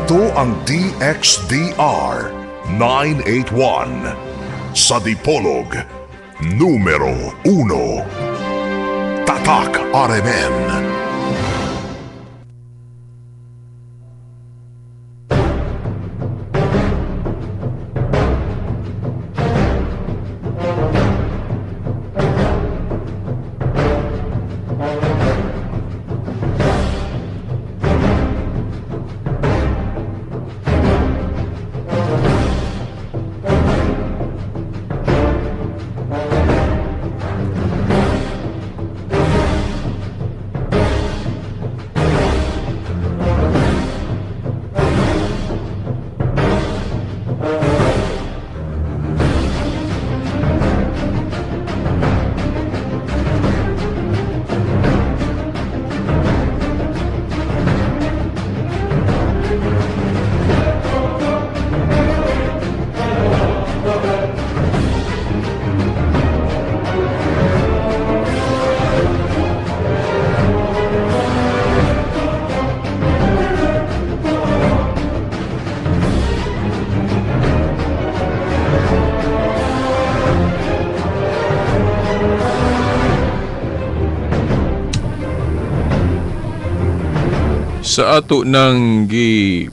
Ito ang DXDR 981 sa Dipolog, numero 1. Tatak RMN. Sa ato nang gi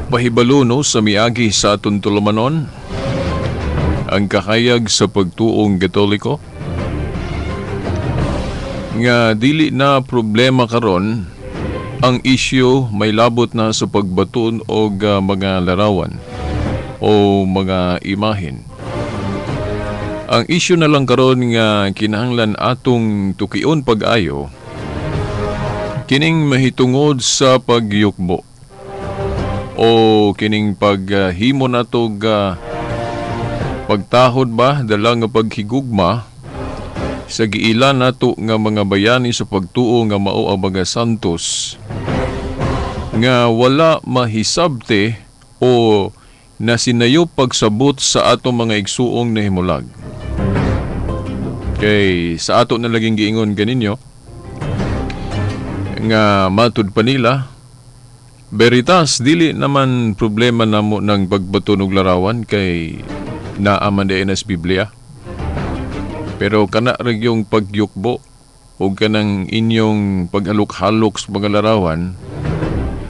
pahibalo no, sa miagi sa atong tulumanon ang kahayag sa pagtuong Katoliko nga dili na problema karon ang isyu may labot na sa pagbaton og mga larawan o mga imahin. Ang isyu na lang karon nga kinahanglan atong tukion pag-ayo kining mahitungod sa pagyukbo o kining paghimo natog pagtahod ba dala nga paghigugma sa giila nato nga mga bayani sa pagtuo nga mao ang mga santos nga wala mahisabte o nasinayo pagsabot sa atong mga igsuong nahimulag. Kay sa ato na laging giingon ganinyo nga matud pa nila, veritas dili naman problema namo ng pagbaton og larawan kay naaman di na sa Biblia. Pero kana ra yung pagyukbo o kanang inyong paghalok-halok sa mga larawan,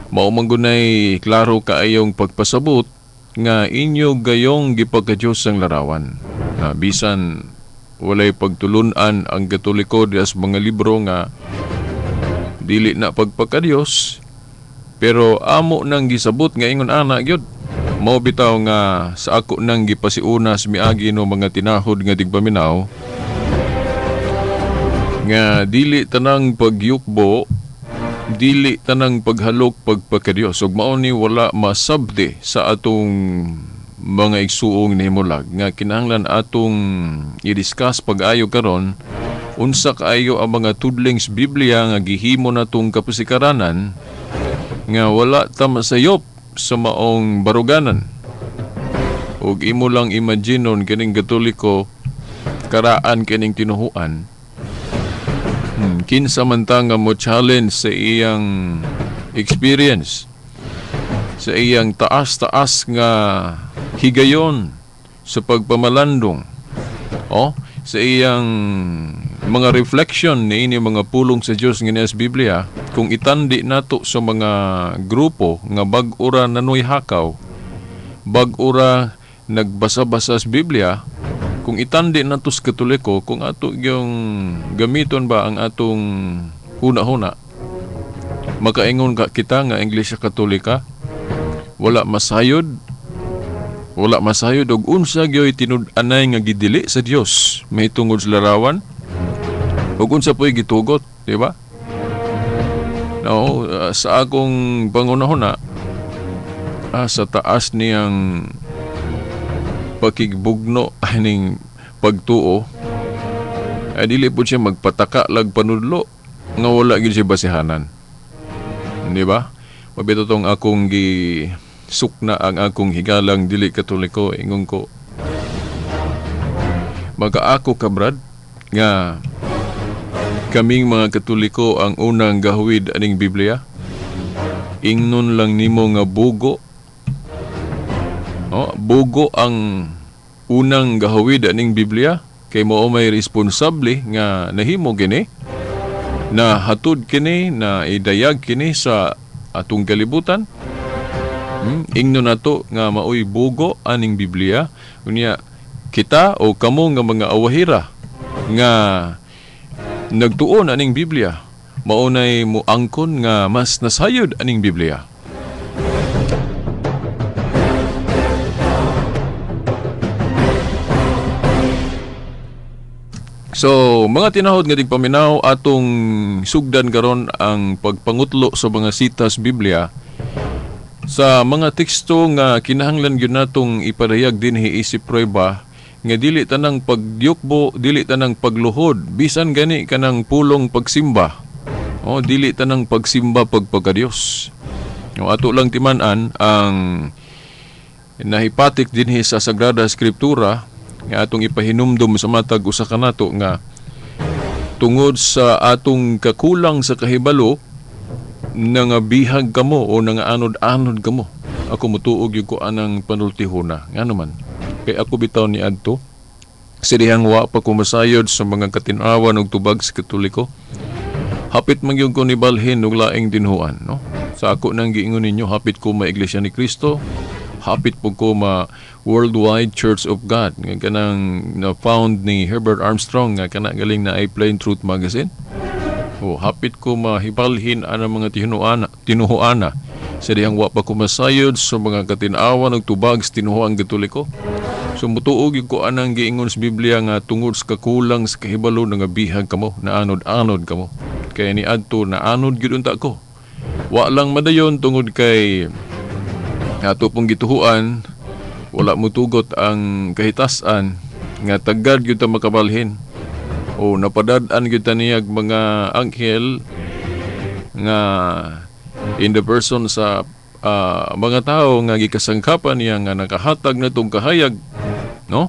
mao man gunay klaro kaayong pagpasabot nga inyo gayong gipagka-Diyos ang larawan. Na bisan walay pagtulun-an ang Katoliko dias mga libro nga dili na pagpakadiyos, pero amo nang gisabot nga ingon ana gyud. Mao bitaw nga sa ako nang gipasiuna sa miagi no mga tinahod nga tigpaminaw nga dili tanang pagyukbo, dili tanang paghalok pagpakadiyos, ug mao ni wala masabdi sa atong mga igsuong nihimulag nga kinahanglan atong i-discuss pag-ayo karon unsa kaayo ang mga tudlings Biblia nga gihimo natong kapasikaranan nga wala ta masayop sa maong baruganan. Ug imo lang imaginon kining Katoliko karaan kining tinuhuan. Kinsa man ta nga mo challenge sa iyang experience, sa iyang taas-taas nga higayon sa pagpamalandong, o sa iyang mga reflection ni ini mga pulong sa Dios nga niya sa Biblia, kung itandi nato sa mga grupo nga bag-ora nanoy hakaw, bag-ora nagbasa-basa sa Biblia, kung itandi nato sa Katoliko, kung ato yung gamiton ba ang atong huna-huna, makaingon ka kita nga Iglesia Katolika wala masayod, wala masayod og unsa gyoy tinud-anay nga gidili sa Dios mahitungod sa larawan ug unsa po'y gitugot, di ba? No, sa akong pangunahuna, sa taas niyang pakigbugno aning pagtuo, ay dili po siya magpataka lag panudlo nga wala gyud siya basihanan. Di ba? Mabito tong akong gi sukna ang akong higalang dili Katoliko, ingon ko makaako ka brad nga kaming mga Katoliko ang unang gahuwid aning Biblia. Ingnon lang nimo nga bugo. No, bugo ang unang gahawid aning Biblia kay mao may responsable nga nahimo kini, na hatud kini, na idayag kini sa atong kalibutan. Ingnon nato nga maoy bugo aning Biblia. Unya kita o kamo nga mga awahira nga nagtuon aning Biblia, maunay muangkon nga mas nasayod aning Biblia. So, mga tinahod nga tigpaminaw, atong sugdan karon ang pagpangutlo sa mga sitas Biblia sa mga teksto nga kinahanglan gyud natong ipadayag dinhi isip prueba nga dili tanang pagyukbo, dili tanang pagluhod, bisan gani kanang pulong pagsimba. O dili tanang pagsimba pagpagkadiyos. O ato lang timan-an ang nahipatik dinhi sa Sagrada Escritura nga atong ipahinumdom sa matag usa ka nato nga tungod sa atong kakulang sa kahibalo nangabihag kamo o nangaanod-anod kamo. Ako mutuog gyud ko anang panultihona. Ngano man? Kay ako bitaw ni adto sa dihang wa pa ko masayod sa mga katinawan og tubag sa Katoliko. Hapit man gyud ko ni balhin og laing dinhuan, no? Sa ako nang giingon ninyo, hapit ko ma Iglesia ni Cristo, hapit po ko ma Worldwide Church of God nga kanang na found ni Herbert Armstrong nga kana galing na ay Plain Truth Magazine. O hapit ko mahibalhin ang mga tinuhuana sa dihang wa pa ko masayod sa mga katinawan og tubag sa tinuhuang Katoliko. So mutuog gyud ko anang giingon sa Biblia nga tungod sa kakulang sa kahibalo nga bihag kamo, naanod-anod kamo. Kaya ni adto naanod gyud unta ko. Wa lang madayon tungod kay ato pong gituhuan, wala mutugot ang kahitas-an nga tagad gyud ta makabalhin. O napadad-an gyud ta niyag mga anghel nga in the person sa mga tao nga gikasangkapan niya nga nakahatag natong kahayag, no?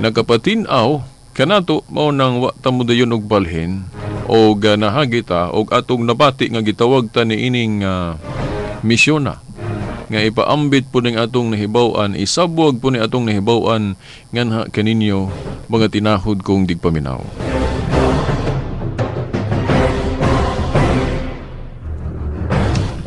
Nakapatin-aw kanato mao nang wa ta modayon og balhin og nahagi ta og atong nabati nga gitawag ta niining misyona nga ipaambit po ning atong nahibaw-an, isabwag po ni atong nahibaw-an nganha kaninyo mga tinahod kong digpaminaw.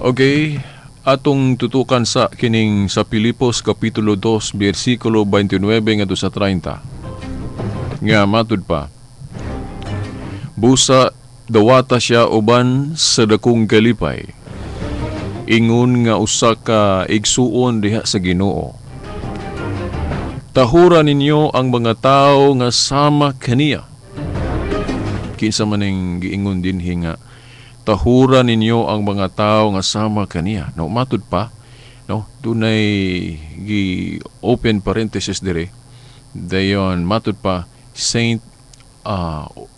Okay, atong tutukan sa kining sa Pilipos Kapitulo 2, versikulo 29 ngadto sa 30. Nga matud pa, busa dawata siya uban sa dakong kalipay, ingon nga usa ka igsuon diha sa Ginoo. Tahura ninyo ang mga tao nga sama kaniya. Kinsa man ning giingon dinhi nga tahura ninyo ang mga tao nga sama kaniya. No, matud pa, no, dunay gi open parenthesis dire. Dayon matud pa Saint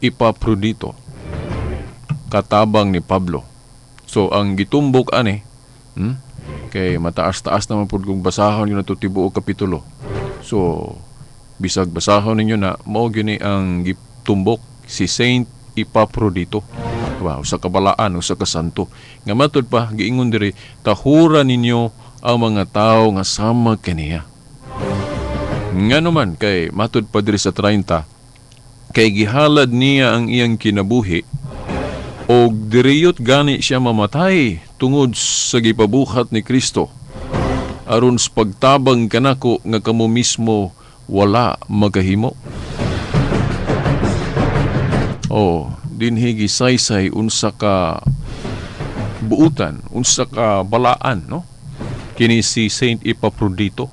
Epaprodito, katabang ni Pablo. So ang gitumbok ani, kay mataas-taas naman pud kung basahon yun ato tibuok kapitulo. So bisag basahon ninyo na mao gyud ni ang gitumbok si Saint Epaprodito. Wow, sa kabalaan o sa kasanto. Nga matud pa giingon diri, tahura ninyo ang mga tao nga sama kaniya. Ngano man kay matud pa diri sa 30, kay gihalad niya ang iyang kinabuhi og diriyot gani siya mamatay tungod sa gipabuhat ni Kristo aron sa pagtabang kanako nga kamo mismo wala makahimo. Oh, dinhi gisaysay unsa ka buutan, unsa ka balaan, no? Kini si Saint Epaprodito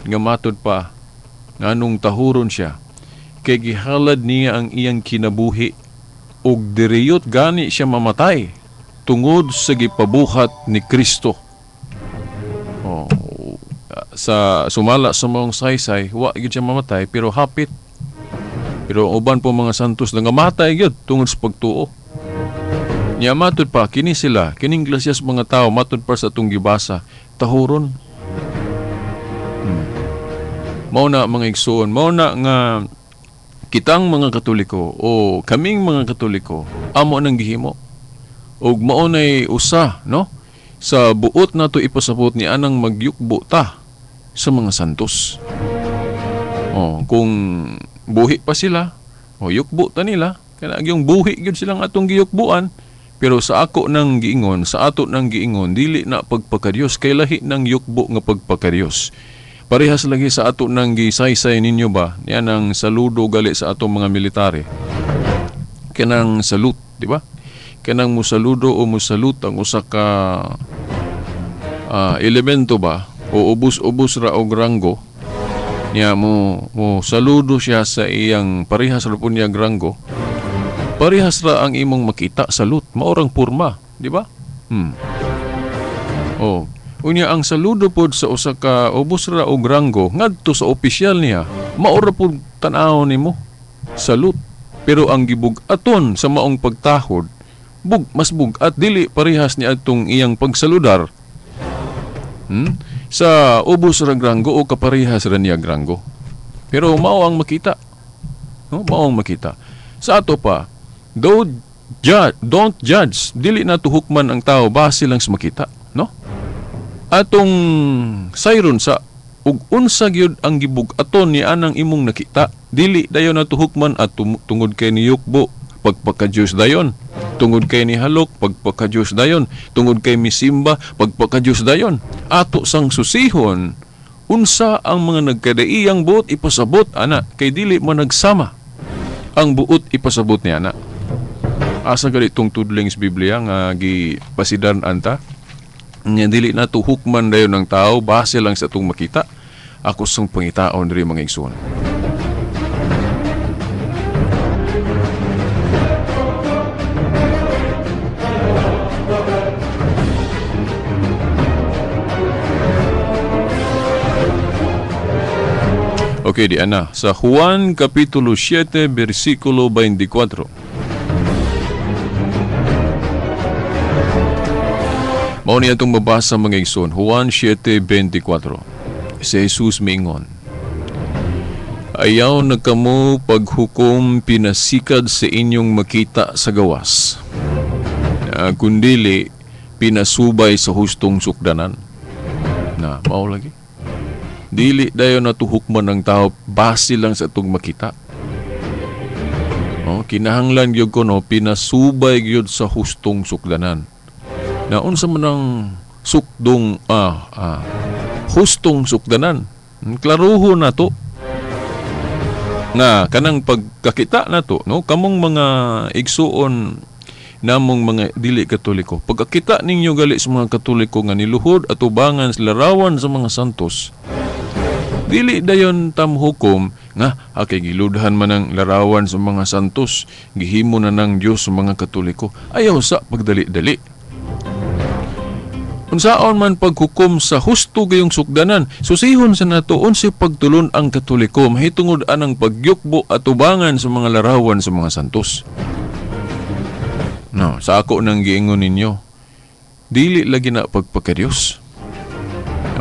nga matud pa nganong tahuron siya kay gihalad niya ang iyang kinabuhi og diriyot gani siya mamatay tungod sa gipabuhat ni Kristo. Oh, sa sumala sa maong saysay, wa gyud siya mamatay pero hapit. Pero uban po mga santos nangamatay gyud tungod sa pagtuo. Nya matud pa kini sila, kining glasyas mga tao matud pa sa atong gibasa, tahuron. Mao na mga igsoon, mao na nga kitang mga Katoliko o kaming mga Katoliko amo nang gihimo. Og mao nay usa, no? Sa buot nato ipasabot ni anang magyukbo ta sa mga santos. Oh, kung buhi pa sila, o yukbo ta nila, kana yung buhi gyud silang atong giyukbuan. Pero sa ako nang giingon, sa ato nang giingon, dili na pagpakadiyos, kay lahi ng yukbo nga pagpakadiyos. Parehas lagi sa ato nang gisaysay ninyo ba, yan ang saludo gali sa atong mga military. Kanang salute, di ba? Kanang musaludo o musalut ang usa ka elemento ba, o ubos-ubos ra og ranggo, niya mo saludo siya sa iyang parehas ra pud niya ranggo. Parehas ra ang imong makita salute, maorang purma, di ba? Oh, unya ang saludo pod sa usa ka ubos ra og ranggo ngadto sa opisyal niya, maora pod tan-awon nimo salute. Pero ang gibug-aton sa maong pagtahod, mas bug-at dili parehas ni adtong iyang pagsaludar. Sa ubos ra ranggo o kaparehas ra niya ranggo. Pero mao ang makita. No, mao ang makita. Sa ato pa, don't judge, dili na tuhukman ang tao base lang sa makita, no? Atong sayron sa ug unsa gyud ang gibug-aton ni anang imong nakita, dili dayon na tuhukman at tungod kay niyukbo pagpaka-Dios dayon, tungod kay ni halok pagpaka-Dios dayon, tungod kay misimba pagpaka-Dios dayon. Ato sang susihon unsa ang mga nagkadaiyang buot ipasabot ana, kay dili man nagsama ang buot ipasabot ni ana. Asa gali itong tudling sa Biblia nga gipasidan anta nga dili na tuhukman dayon ng tao base lang sa itong makita. Ako sang pangitaon diri mga igsoon. Okay, di ana sa Juan Kapitulo 7 versikulo 24. Mao niya itong mabasa mga igsoon, Juan 7:24. Si Jesus miingon, ayaw na kamo paghukom pinasikad sa inyong makita sa gawas, kundili pinasubay sa hustong sukdanan. Na, mao lagi. Dili dayon natuhukman ng tao base lang sa itong makita. Oh, kinahanglan gyud ko no, pinasubay gyud sa hustong sukdanan. Na unsa man ang sukdong hustong sukdanan, klaruho na to nga kanang pagkakita na to, no, kamong mga igsuon namong mga dili Katoliko, pagkakita ninyo gali sa mga Katoliko nga niluhod at ubangan sa larawan sa mga santos, dili dayon tamhukom nga akay giludhan man ang larawan sa mga santos, gihimo na ng Dios sa mga Katoliko. Ayaw sa pagdali-dali. Unsaon man paghukom sa husto gayong sukdanan, susihon sa nato unsay pagtulon ang Katoliko mahitungod anang pagyukbo at ubangan sa mga larawan sa mga santos. No, sa ako nang giingon ninyo, dili lagi na pagpakadiyos.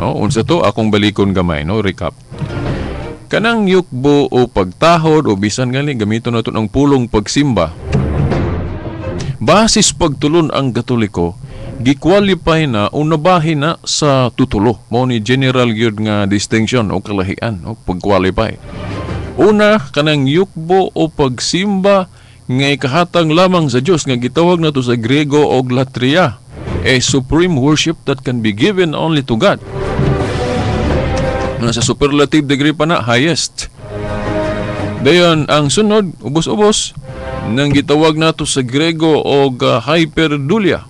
No, unsa to akong balikon gamay, no, recap. Kanang yukbo o pagtahod o bisan gali gamiton nato ang pulong pagsimba. Basis pagtulon ang Katoliko, gi-qualify na o nabahin na sa tutulo. Mao ni general gyud nga distinction o kalahian o pag-qualify. Una, kanang yukbo o pagsimba nga ikahatang lamang sa Dios nga gitawag nato sa Grego og latria, a supreme worship that can be given only to God. Nasa superlative degree pa na, highest. Dayon ang sunod, ubos-ubos, nang gitawag nato sa Grego og hyperdulia.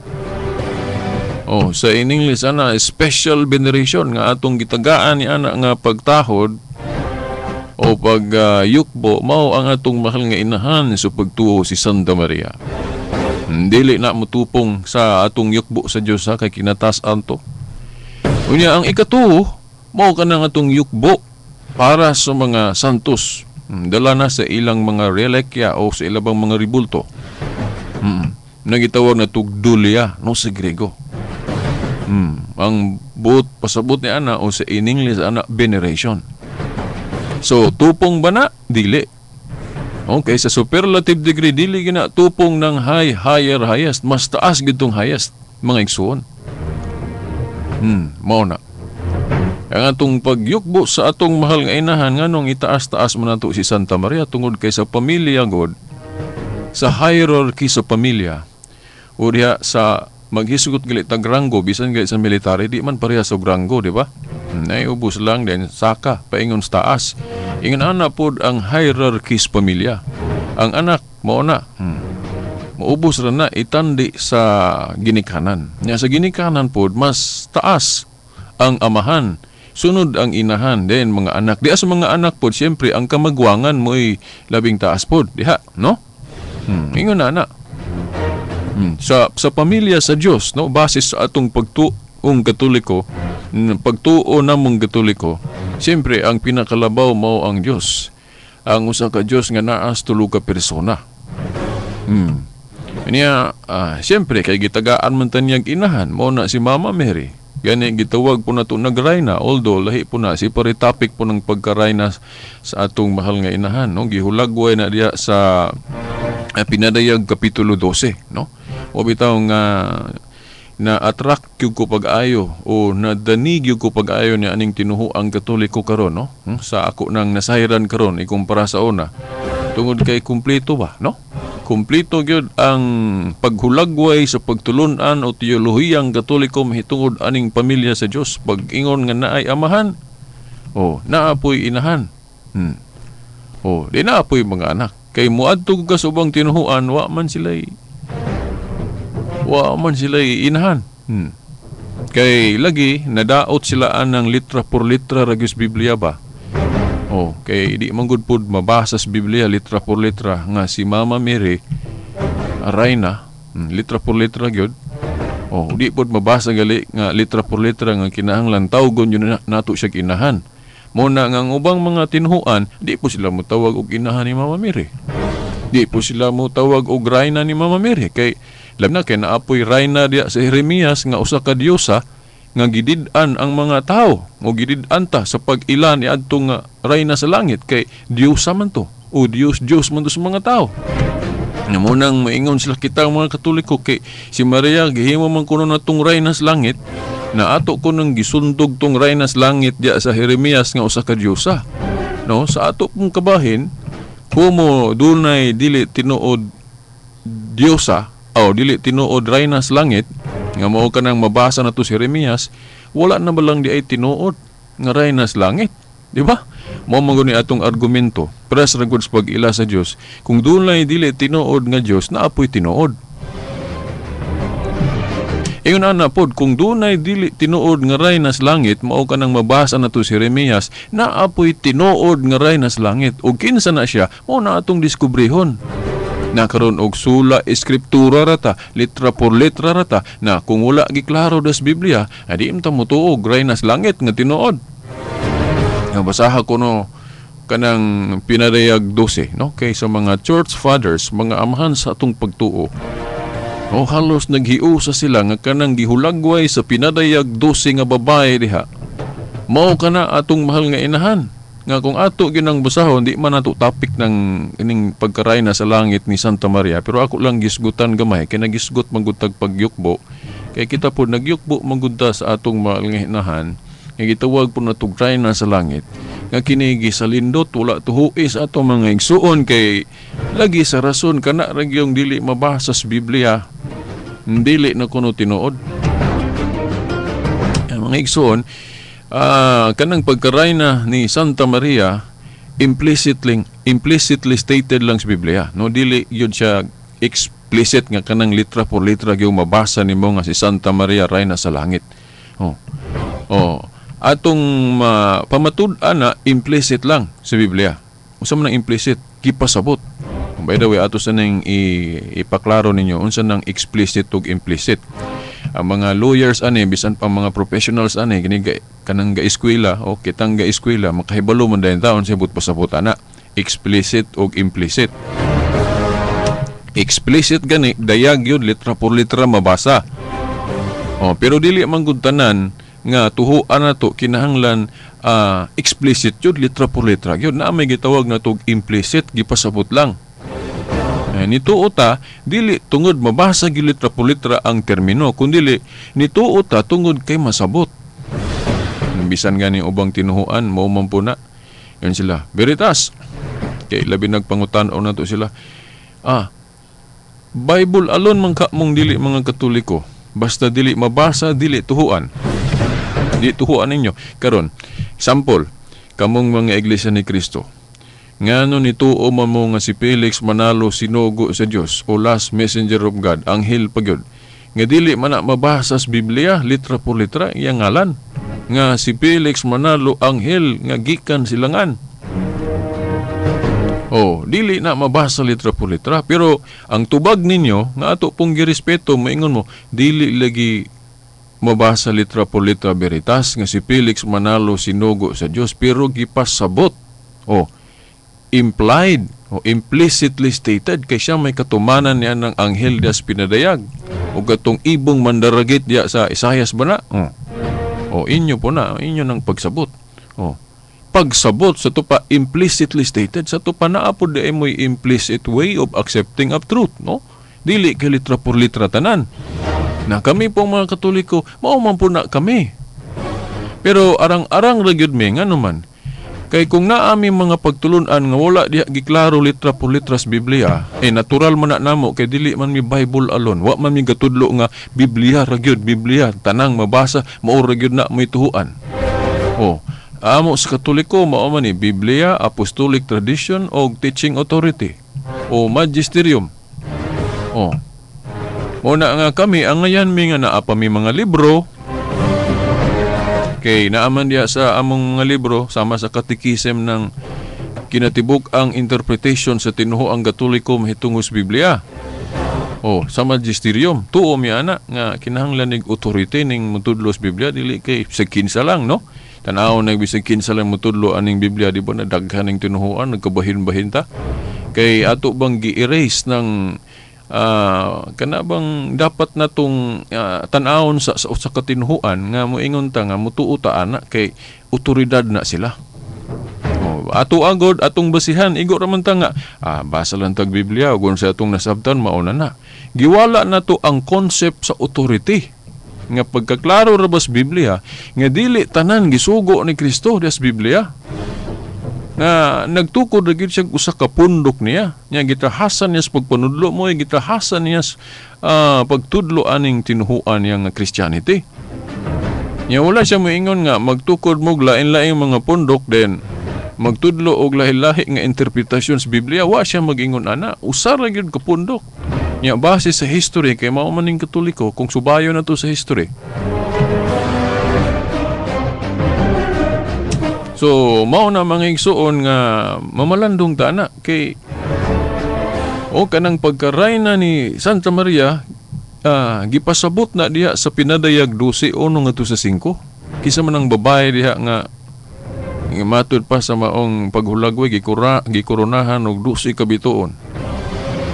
Oh, sa in English ana special veneration nga atong gitagaan ni ana nga pagtahod o pagyukbo, mao ang atong mahal nga inahan sa pagtuo si Santa Maria. Dili na motupong sa atong yukbo sa Dios ha, kay kinatas-an to. Unya ang ikatuo, mao kanang atong yukbo para sa mga santos. Dala na sa ilang mga relekya o sa ilabang mga ribulto. Nagitawag na tugdulya no sa Grego. Ang buot pasabot ni ana o sa in English ana veneration. So tupong ba na? Dili. Okay, sa superlative degree dili gina tupong ng high, higher, highest, mas taas gitong highest mga igsuon. Mao na. Ang atong pagyukbo sa atong mahal nga inahan, nganong itaas-taas man nato si Santa Maria? Tungod kay sa pamilya god, sa hierarchy sa pamilya, o diha sa maghisgot gali tag ranggo, bisan gali sa military, di man pareha sa ranggo, di ba? Nay ubos lang din saka paingon sa taas. Ingon ana pod ang hierarchy sa pamilya. Ang anak mao na. Maubos ra na itandi sa ginikanan. Nya sa ginikanan pod mas taas ang amahan, sunod ang inahan, then mga anak. Diha sa mga anak pod, siyempre ang kamagwangan mo'y labing taas pod diha, no? Ingon na na. Sa pamilya sa Dios, no, base sa atong pagtuong Katoliko, pagtuo namong Katoliko, siyempre ang pinakalabaw mao ang Dios. Ang usa ka Dios nga naas tulo ka persona. Niya, siyempre kay gitagaan man tanyag inahan, mao na si Mama Mary. Gani gitawag po na to nagrayna, although lahi po na si pare topic po ng pagkarayna sa atong mahal nga inahan, no? Gihulagway na diya sa Pinadayag kapitulo 12, no? O bitaw nga na attract gyud ko pag-ayo o nadanig gyud ko pag-ayo ni aning tinuhuang Katoliko karon, no? Sa ako nang nasahiran karon ikumpara sa una, tungod kay kumpleto ba, no? Kumpleto gyud ang paghulagway sa pagtulun-an o teolohiyang Katoliko mahitungod aning pamilya sa Dios. Pag-ingon nga naay amahan, o naa po'y inahan, o di naa po'y mga anak. Kay muadto ka sa ubang tinuhuan, wa man sila inahan. Kay lagi nadaot sila anang litra por litra ra gyud sa Biblia ba. Oh, kay di man gud pud mabasa sa Biblia litra por litra nga si Mama Mary rayna, litra por litra gyud. Oh, di pud mabasa gali nga litra por litra nga kinahanglan tawgon yun na, nato siya inahan. Mo na nga ang ubang mga tinuhuan, di po sila motawag og inahan ni Mama Mary. Di po sila motawag og rayna ni Mama Mary, kay labi na kay naapoy rayna diya sa Jeremias nga usa ka diyosa nga gidid-an ang mga tao o gidid-an ta sa pag-ila ni adtong nga rayna sa langit, kay diyosa man to o Diyos Diyos man to sa mga tao. Nga mo nang maingon sila kita ang mga Katoliko, kay si Maria gihimo man kuno natong rayna sa langit, na ato ko nang gisundog tong rayna sa langit diya sa Jeremias nga usa ka diyosa. No, sa ato pong kabahin, kumo dunay dili tinuod diyosa o dili tinuod rayna sa langit nga mao kanang mabasa nato si Jeremias, wala na ba lang di ay tinuod nga rayna sa langit, di ba? Mao man gud ni atong argumento. Pres ra gud sa pag-ila sa Dios. Kung dunay dili tinuod nga Dios, naapoy tinuod. Ingon ana pod, kung dunay dili tinuod nga rayna sa langit, mao kanang mabasa nato si Jeremias, naapoy tinuod nga rayna sa langit. Og kinsa na siya, mao na atong diskubrihon. Nakaroon og sula eskriptura rata, litra por letra rata, na kung wala giklaro das Biblia, adi imta motuo og rayna sa langit nga tinuod. Nga basaha ko no kanang Pinadayag 12, no, kay sa mga church fathers, mga amahan sa atong pagtuo. O halos naghiusa sila nga kanang gihulagway sa Pinadayag 12 nga babae diha, mao kana atong mahal nga inahan. Nga kung ato ginang basahon, di man ato topic ng ining pagkarayna sa langit ni Santa Maria, pero ako lang gisgutan gamay kay nagisgot man gud tag pagyukbo, kay kita po nagyukbo man gud ta sa atong mahal nga inahan nga gitawag po natog rayna sa langit, nga kini gisalindot wala tuhuis sa atong mga igsuon, kay lagi sa rason kana ra gyung dili mabasa sa Biblia, dili na kuno tinuod. Ang mga igsuon, kanang pagkarayna ni Santa Maria implicitly stated lang sa Biblia, no? Dili yun siya explicit nga kanang litra por litra gyud mabasa nimo nga si Santa Maria rayna sa langit. Oh, atong pamatud-an na implicit lang sa Biblia. Unsa man ang implicit? Gipasabot. By the way, ato sa nang ipaklaro ninyo unsa nang explicit ug implicit. Ang mga lawyers ani, bisan pa mga professionals ani, kini kanang ga-eskwela o kitang ga-eskwela, makahibalo man dayon taon sa but pasabot ana, explicit ug implicit. Explicit gani dayag yun, litra por litra mabasa. Oh, pero dili man gud tanan nga tuhuan nato kinahanglan explicit yun, litra por litra yun. Na may gitawag na tog implicit, gipasabot lang. Eh, nituo ta dili tungod mabasa gyud litra por litra ang termino, kundili nituo ta tungod kay masabot. Bisan gani ubang tinuhuan mao man po na. Yun sila. Veritas. Kay labi nagpangutan-on nato sila. Ah, Bible alone man ka mong dili mga Katoliko. Basta dili mabasa, dili tuhuan. Di tuhuan ninyo. Karon, example, kamong mga Iglesia ni Cristo. Ngano nituo man mo nga si Felix Manalo sinugo sa Dios o last messenger of God, anghel pa gyud. Nga dili man na mabasa sa Biblia litra por litra iyang ngalan. Nga si Felix Manalo anghel nga gikan silangan. Oh, dili na mabasa litra por litra, pero ang tubag ninyo nga ato pong girespeto, maingon mo dili lagi mabasa litra por litra veritas nga si Felix Manalo sinugo sa Dios, pero gipasabot. Oh, implied o implicitly stated kay siya may katumanan niya ng anghel dias pinadayag o katong ibong mandaragit diya sa Isayas ba na? Oh. O inyo po na, inyo ng pagsabot. Oh. Pagsabot sa to pa implicitly stated, sa to pa naa pod di mo'y implicit way of accepting of truth, no? Dili kay litra por litra tanan. Na kami pong mga Katoliko, mao man po na kami. Pero arang-arang ra gyud mi, ngano man? Kay kung naami mga pagtulunan nga wala diha giklaro litra por litra sa Biblia, eh natural man na namo kay dili man mi Bible alone. Wa man mi gatudlo nga Biblia ra gyud, Biblia tanang mabasa mao ra gyud na mo'y tuhuan. Oh, amo sa Katoliko mao man ni Biblia, apostolic tradition og teaching authority o magisterium. Oh. Mo na nga kami angayan mi nga naa pa mi mga libro. Kay naaman diya sa among mga libro sama sa katikisem ng kinatibuk ang interpretation sa tinuoang Katoliko mahitungod sa Biblia. Oh, sa magisterium, tuo mi ana nga kinahanglan nig authority ning motudlo sa Biblia, dili kay sa kinsa lang, no? Tan-aw nag bisag kinsa lang motudlo aning Biblia, di ba na daghan ning tinuoan, nagkabahin-bahin ta. Kay ato bang gi-erase ng kana bang dapat natong tan-awon sa katinuhuan nga moingon ta nga mutuo ta ana kay otoridad na sila. Oh, ato agod atong basihan igo ra man ta nga basa lang tag Biblia ug sa atong nasabtan mauna na. Giwala na to ang concept sa authority nga pagkaklaro ra bas Biblia nga dili tanan gisugo ni Kristo des Biblia. Nga nagtukod ra gyud siya usa ka pundok niya. Nya gitahasan niya sa pagpanudlo mo, gitahasan niya sa pagtudlo aning tinuhuan niya nga Christianity. Nya wala siya moingon nga magtukod mo og lain-laing mga pundok then magtudlo og lahi-lahi nga interpretasyon sa Biblia. Wa siya mag-ingon ana, usa ra gyud ka pundok. Nya base sa history kay mao man ning Katoliko kung subayon na to sa history. So, mao na mga igsuon nga mamalandong ta na kay o kanang pagkarayna ni Santa Maria, gipasabot na diha sa pinadayag 12:1 ngadto sa 5. Kisa man ang babae diha nga matud pa sa maong paghulagway gikoronahan og 12 ka bituon.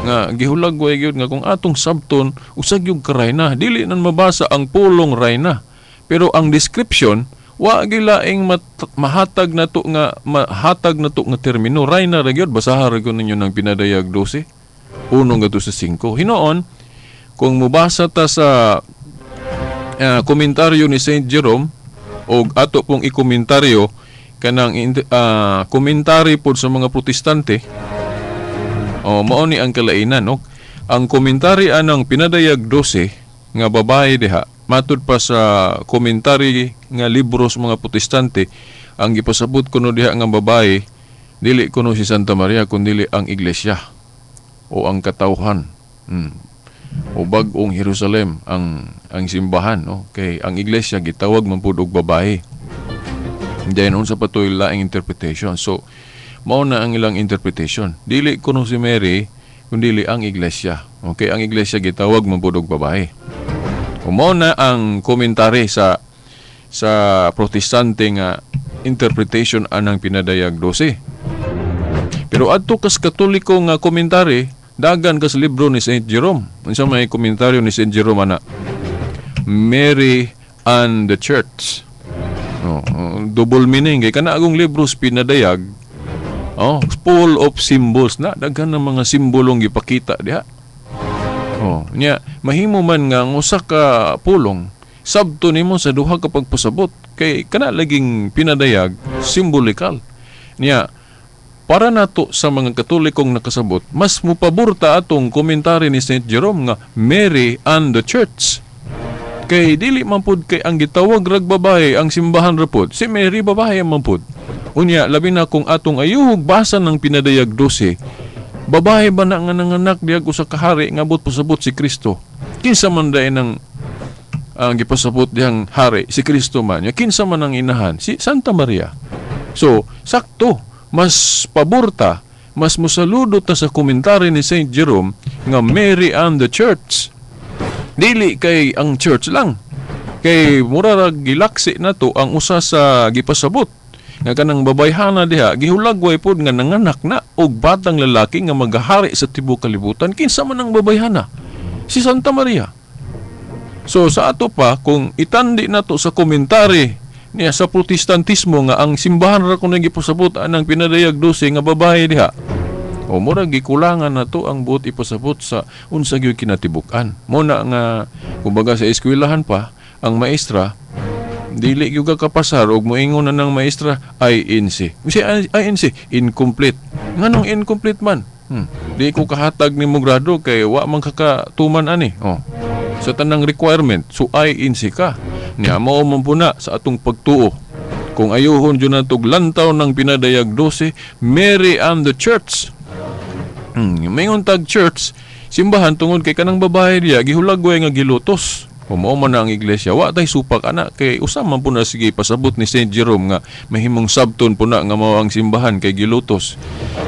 Nga gihulagway gyud nga kung atong sabton usag yung karayna, dili nan mabasa ang pulong rayna. Pero ang description wa gilaing mahatag na to nga mahatag na to nga termino rayna ra gyud. Basaha ra gyud ninyo ng pinadayag 12:1 ngadto sa 5. Hinoon kung mobasa ta sa komentaryo ni Saint Jerome og ato pong ikomentaryo kanang komentary pod sa mga Protestante, o mao ni ang kalainan, no? Ang komentary anang pinadayag 12 nga babae diha matud pa sa komentary nga libro sa mga Protestante, ang gipasabot kuno diha nga babae dili kuno si Santa Maria kundi ang iglesia o ang katawhan, o bag-ong Jerusalem ang simbahan, no? Kay ang iglesia gitawag man pud og babae. Then unsa pa toy laing interpretation. So mao na ang ilang interpretation, dili kuno si Mary kundi ang iglesia. Okay, ang iglesia gitawag man pud og babae. Mao na ang komentary sa Protestante nga interpretation anang pinadayag 12. Pero adto kas Katoliko nga komentary, dagan kas libro ni Saint Jerome. Unsa may komentaryo ni Saint Jerome ana? Mary and the Church. Oh, double meaning kay kana agong libro sa pinadayag Oh, full of symbols na, daghan ng mga simbolong gipakita diha. Oh, nya mahimo man nga ang usa ka pulong sabto nimo sa duha ka pagpasabot kay kana laging pinadayag simbolikal. Nya para nato sa mga Katolikong nakasabot, mas mupabor ta atong komentary ni Saint Jerome nga Mary and the Church. Kay dili man pud kay ang gitawag rag babae ang simbahan ra pud, si Mary babae man pud. Unya labi na kung atong ayuhog basa ng pinadayag 12, babae ba na nga nanganak diag usa ka hari nga abot pasabot si Kristo? Kinsa man dayon ang gipasabot dihang hari, si Kristo man. Ya kinsa man ang inahan, si Santa Maria. So sakto, mas paborta, mas mosaludo ta sa komentary ni Saint Jerome nga Mary and the Church. Dili kay ang church lang. Kay mura ra gilaksi nato ang usa sa gipasabot nga kanang babayhana diha gihulagway pod nga nanganak na og batang lalaki nga magahari sa tibuok kalibutan. Kinsa man ang babayhana? Si Santa Maria. So sa ato pa, kung itandi nato sa komentary niya sa Protestantismo nga ang simbahan ra kuno gipasabot anang pinadayag 12 nga babae diha, o mura gikulangan nato ang buot ipasabot sa unsa gyud kinatibuk-an. Mo na nga kumbaga sa eskwelahan pa ang maestra dili gyud ka kapasar og moingon na ng maestra INC. Si INC incomplete. Nganong incomplete man? Di ko kahatag nimo grado kay wa man kakatuman ani. Oh. Sa tanang requirement, so INC ka. Nya mao man po na sa atong pagtuo. Kung ayuhon jud natog lantaw ng pinadayag 12, Mary and the Church. Maingon tag church, simbahan tungod kay kanang babae diya gihulagway nga gilutos. Mao man na ang iglesia, wa tay supak ana kay usa man po na sige pasabot ni Saint Jerome nga mahimong sabton po na nga mao ang simbahan kay gilutos.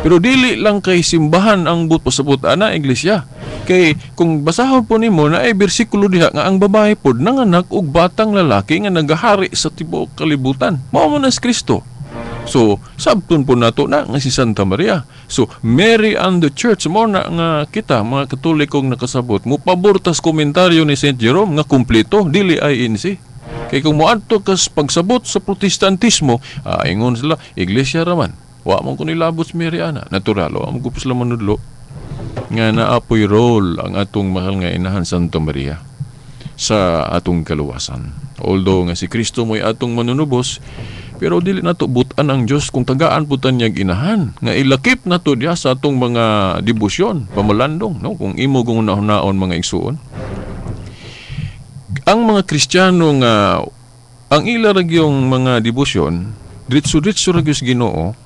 Pero dili lang kay simbahan ang but pasabot ana iglesia. Kay kung basahon po nimo na ay bersikulo diha nga ang babae pod nanganak og batang lalaki nga nagahari sa tibuok kalibutan. Mao man na si Kristo. So, sabton po nato na nga si Santa Maria. So, Mary and the Church, mo na nga kita, mga Katolikong nakasabot, mupabor tas komentaryo ni Saint Jerome nga kumpleto, dili INC. Kay kung moadto kas pagsabot sa Protestantismo, ingon sila, iglesia raman. Wa man ko nilabot si Mary ana. Natural, wa man ko sila manudlo. Nga naapoy role ang atong mahal nga inahan Santa Maria sa atong kaluwasan. Although nga si Kristo mo'y atong manunubos, pero dili nato butan ang Dios kung tagaan putan niyang inahan nga ilakip nato diha sa atong mga debosyon, pamalandong, no? Kung imo kung una-unaon mga igsuon. Ang mga Kristiyano nga ang ila ra gyung mga debosyon, diretso-diretso ra gyud sa Ginoo.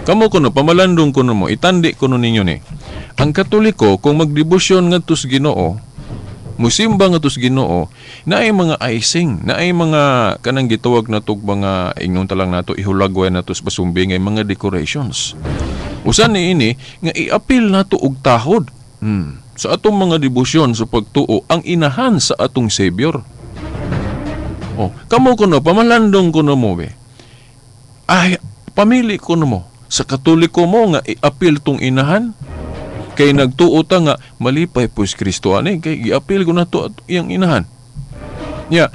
Kamo kuno pamalandong kuno mo, itandi kuno ninyo ni. Ang Katoliko kung magdebosyon ngadto sa Ginoo, musimba nga tos Ginoo, naay mga icing, naay mga kanang gitawag natog mga ingnon ta lang nato ihulagway nato sa pasumbi nga mga decorations. Usa ni ini nga iapil nato og tahod. Sa atong mga debosyon sa pagtuo ang inahan sa atong Savior. Oh, kamo kuno pamalandong kuno mo be. Ay, pamili kuno mo sa Katoliko mo nga iapil tong inahan. Kay nagtuo ta nga malipay po si Kristo ani kay giapil ko na to iyang inahan. Nya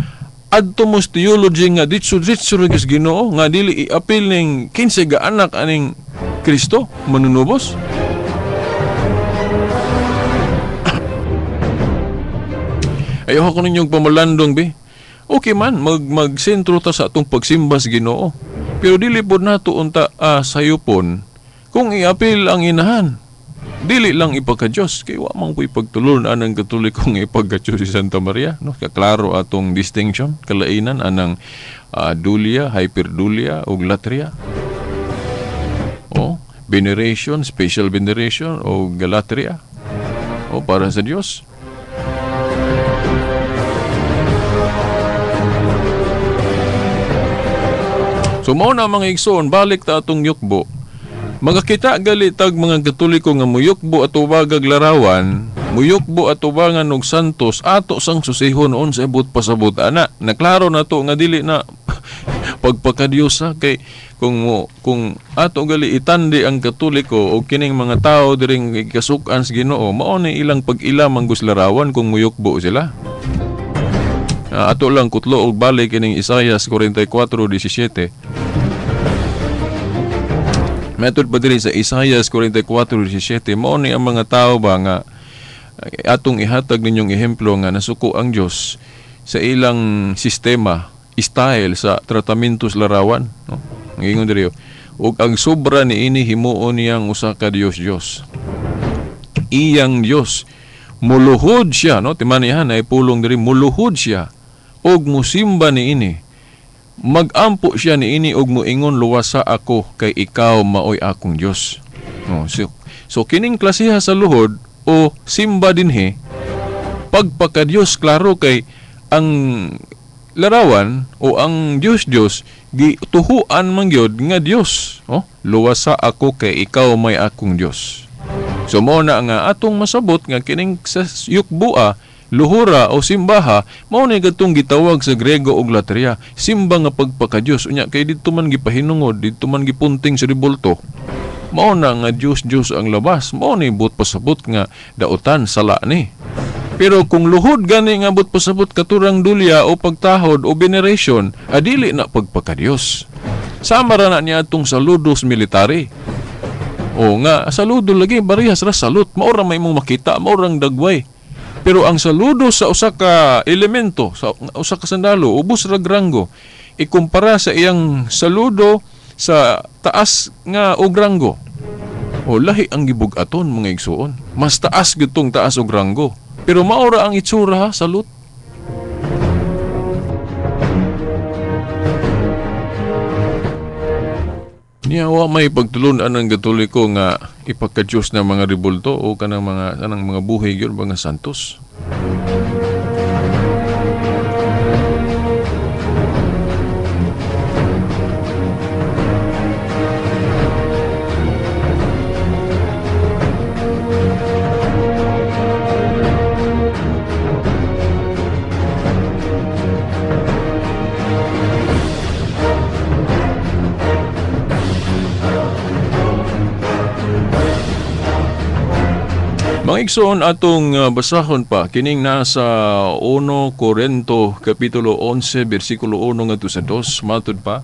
adto mo theology nga ditso-ditso ra gyud Ginoo nga dili iapil ning kinsa ga anak aning Kristo manunubos. Ayaw ko ninyong pamalandong be. Okay man magsentro ta sa atong pagsimba sa Ginoo. Pero dili pod nato unta sayupon kung iapil ang inahan. Dili lang ipagka-Diyos, kay wa man ko ipagtulon anang Katolikong ipagka-Diyos si Santa Maria, no? Kaklaro atong distinction, kalainan anang dulia, hyperdulia ug latria. O veneration, special veneration o galatria. O para sa Diyos. So mao na mga igsoon, balik ta atong yukbo. Magakita gali tag mga Katoliko nga muyukbo at ubagag larawan, muyukbo at ubangan og santos, ato sang susihon unsa ibot pasabot ana. Naklaro na to nga dili na pagpakadiyos kay kung ato gali itandi ang Katoliko o kining mga tao diring gikasuk-an sa Ginoo, mao ni ilang pag-ila manggus larawan kung muyukbo sila. Ato lang kutlo og balik kining Isaias 44:17. Method pa diri sa Isaias 44:17, mao ni ang mga tao ba nga atong ihatag ninyong ehemplo nga nasuko ang Dios sa ilang sistema, style sa tratamento sa larawan, no? Ang ingon diri, ug ang sobra niini himuon niyang usa ka Dios-Dios. Iyang Dios muluhod siya, no? Timanihan ay pulong diri, muluhod siya og musimba niini. Magampo siya niini og moingon, luwasa ako kay ikaw maoy akong Dios. No, so kining klasiha sa luhod o simba dinhi, pagpaka-Dios, klaro kay ang larawan o ang Dios-Dios gituhuan man gyud nga Dios, oh, luwasa ako kay ikaw may akong Dios. So mao na nga atong masabot nga kining sa yukbua, luhura o simbaha, mao ni kadtong gitawag sa Grego og latria, simba nga pagpaka-Dios. Unya kay didto man gipahinungod, didto man gipunting sa ribulto. Mao na nga Dios-Dios ang labas, mao ni buot pasabot nga dautan sala ni. Pero kung luhod gani nga buot pasabot katurang dulya o pagtahod o veneration, adili na pagpaka-Dios. Sama ra na niya atong saludos military. O nga saludo lagi barihas ra salut, mao ra may imong makita, mao rang dagway. Pero ang saludo sa usa ka elemento, sa usa ka sandalo, ubos ra ranggo, ikumpara sa iyang saludo sa taas nga og ranggo. O lahi ang gibug-aton mga igsuon. Mas taas gyud tong taas og ranggo. Pero mao ra ang itsura ha, salut. Niya wa may pagtulun-an ang Katoliko nga ipagka-Diyos na mga ribulto o kanang mga anang mga buhi gyud mga santos. Mga igsoon, atong basahon pa kining nasa 1 Corinto kapitulo 11 bersikulo 1 ngadto sa 2, matud pa.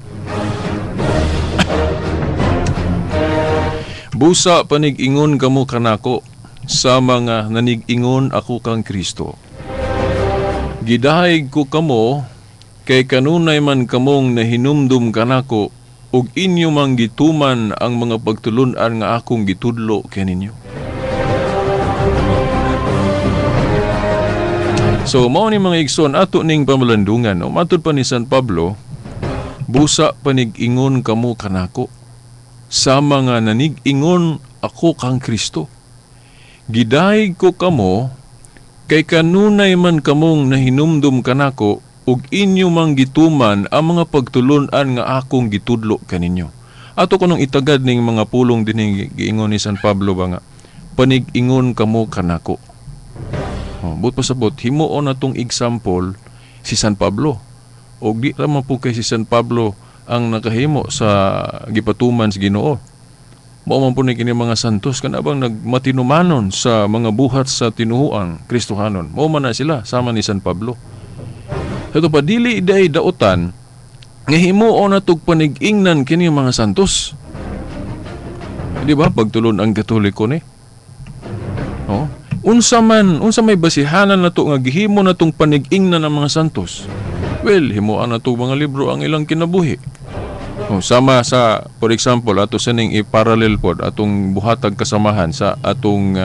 Busa panig-ingon kamo kanako sa mga nanig-ingon ako kang Kristo. Gidahig ko kamo kay kanunay man kamong nahinumdum kanako ug inyo mang gituman ang mga pagtulun-an nga akong gitudlo kaninyo. So mao ni mga igsoon ato ning pamalandungan, no? Matud pa ni San Pablo, busa panig-ingon kamo kanako sa mga nanig-ingon ako kang Kristo. Gidahig ko kamo kay kanunay man kamong nahinumdum kanako ug inyo mang gituman ang mga pagtulun-an nga akong gitudlo kaninyo. Ato kunong itagad ning mga pulong dinhi giingon ni San Pablo ba nga panig-ingon kamo kanako. Oh, but pasabot, himuon na tong example si San Pablo. O di raman po kay si San Pablo ang nakahimo sa gipatuman sa Ginoo. Mao man po ni kini mga santos kanabang nagmatinumanon sa mga buhat sa tinuhuang Kristohanon. Mao man na sila sama ni San Pablo. Ito pa dili day dautan nga himuon na tog panig-ingnan kini mga santos. Di ba pagtulon ang Katoliko ni? Oh. Unsa may basihanan na to nga gihimo na tong panig-ingnan ng mga santos? Well, himuan na to mga libro ang ilang kinabuhi. O, sama sa, for example, ato sa ning i-parallel pod atong buhatag kasamahan sa atong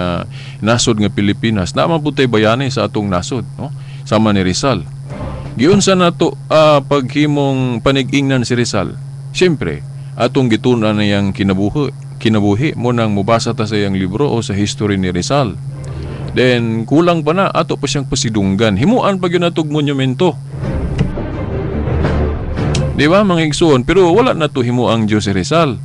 nasod nga Pilipinas. Naman po tayo bayani sa atong nasod, no? Sama ni Rizal. Giunsa na to paghimong panig-ingnan si Rizal. Siyempre, atong gitun-an na iyang kinabuhi mo nang mubasa ta sa iyang libro o sa history ni Rizal. Then kulang pa na ato pa siyang pasidunggan. Himuan pa gyud natog monumento. Di ba mga igsoon? Pero wala na to himo ang Diyos si Rizal.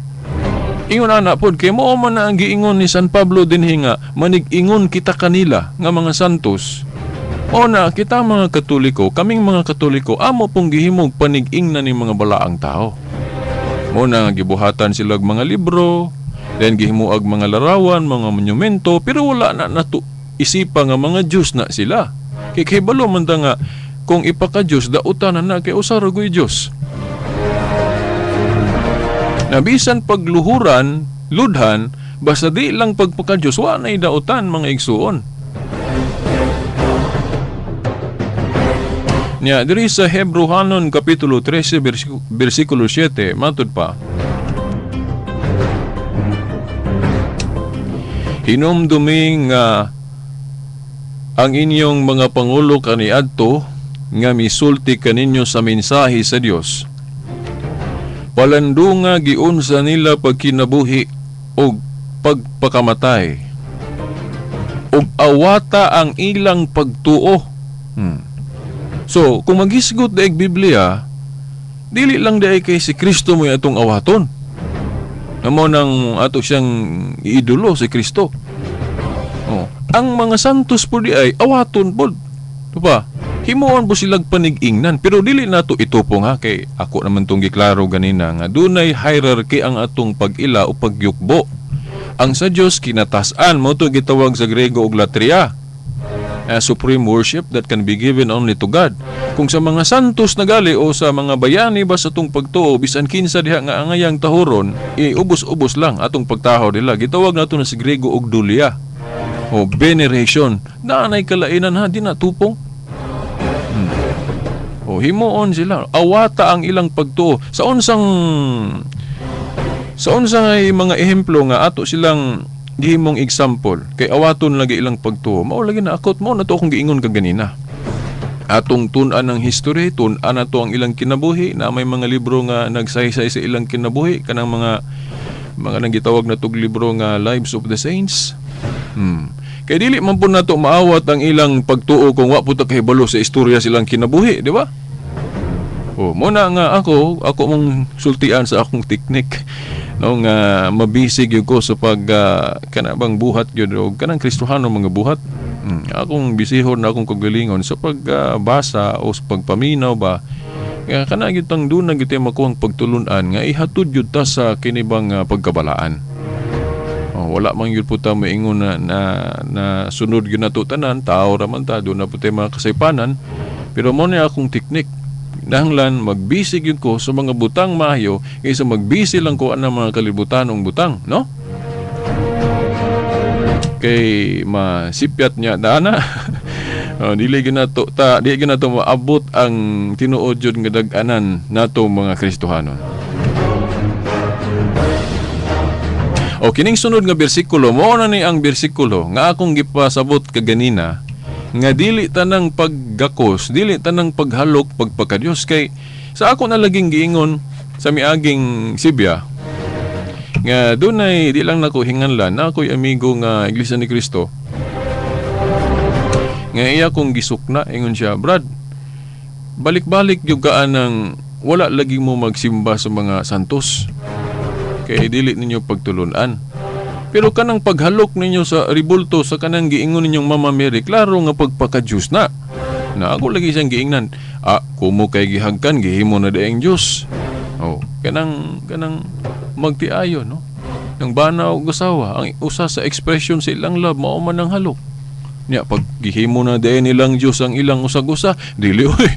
Ingon ana pod kay mao man na ang giingon ni San Pablo dinhi nga manig-ingon kita kanila nga mga santos. O na kita mga Katoliko, kaming mga Katoliko amo pong gihimog panig-ingnan ning mga balaang tao. Mo na gibuhatan sila og mga libro, then gihimuag mga larawan, mga monumento, pero wala na nato isipa nga mga Diyos na sila. Kay kahibalo man ta nga kung ipaka-Diyos dautan na na kay usa ra goy Diyos. Nabisan pagluhuran ludhan basta di lang pagpaka-Diyos, wa na'y dautan, mga igsuon. Nya diri sa Hebreohanon kapitulo 13 bersikulo 7 matud pa, hinumdumi nga ang inyong mga pangulo kaniadto nga misulti kaninyo sa mensahe sa Dios. Palandunga giunsa nila pagkinabuhi og pagpakamatay og awata ang ilang pagtuo. So, kung maghisgot daig Biblia, dili lang daig kay si Kristo mo atong awaton. Amo nang ato siyang iidolo si Kristo. Oh, ang mga santos po di ay awaton pod. Diba? Himuon po silag panig-ingnan, pero dili nato itupong ha, kay ako naman tong giklaro ganina nga dunay hierarchy ang atong pag-ila o pagyukbo. Ang sa Dios kinatasan mo to gitawag sa Grego og latria, a supreme worship that can be given only to God. Kung sa mga santos na gali o sa mga bayani ba sa atong pagtuo, bisan kinsa diha nga angayang tahuron, iubos-ubos lang atong pagtaho nila. Gitawag nato na sa Grego og dulia o veneration. Naanay kalainan ha, di na tupong. O himuon sila, awata ang ilang pagtuo. Sa unsang ay mga ehemplo nga ato silang gihimong example kay awaton lagi ilang pagtuo, mao lagi na akot mo na to akong giingon kaganina. Atong tun-an ang history, tun-an nato ang ilang kinabuhi, na may mga libro nga nagsaysay sa ilang kinabuhi, kanang mga nang gitawag na tog libro nga Lives of the Saints. Kay dili man po nato maawat ang ilang pagtuo kung wa po ta kahibalo sa istorya silang kinabuhi, di ba? O muna nga ako mong sultian sa akong teknik no nga mabisig gyud ko sa pag kana bang buhat gyud og kanang Kristohano mga buhat. Akong bisihon na akong kagalingon sa pagbasa o sa pagpaminaw ba, nga kana gyud tang duna gyud makuhang pagtulun-an nga ihatod gyud ta sa kini bang pagkabalaan. Oh, wala man gyud po ta maingon na sunod gyud nato tanan, tao ra man ta, duna po tay mga kasaypanan, pero mo ni akong teknik. Nahanglan magbisi gyud ko sa mga butang maayo kaysa magbisi lang ko anang mga kalibutanong butang, no? Kay masipyat niya dana. Oh, dili gyud nato ta, dili gyud nato maabot ang tinuod jud nga dag-anan nato mga Kristohanon. O kining sunod nga bersikulo, mao na ni ang bersikulo nga akong gipasabot kaganina nga dili tanang paggakos, dili tanang paghalok pagpakadiyos. Kay sa ako na laging giingon sa miaging Sibya nga dunay di lang nako hinganlan na ako'y amigo nga Iglesia ni Cristo nga iya kong gisukna, ingon siya, Brad, balik-balik gyud ka anang wala lagi mo magsimba sa mga santos kay dili ninyo pagtulunan. Pero kanang paghalok ninyo sa ribulto sa kanang giingon ninyong Mama Mary, klaro nga pagpaka-Diyos na. Na ako lagi siyang giingnan, kumo kay gihagkan, gihimo na daing Diyos. Oh, kanang magtiayon, no? Nang bana og asawa, ang usa sa expression sa ilang love mao man ang halok. Nya pag gihimo na dayon nilang Diyos ang ilang usag-usa, dili oy.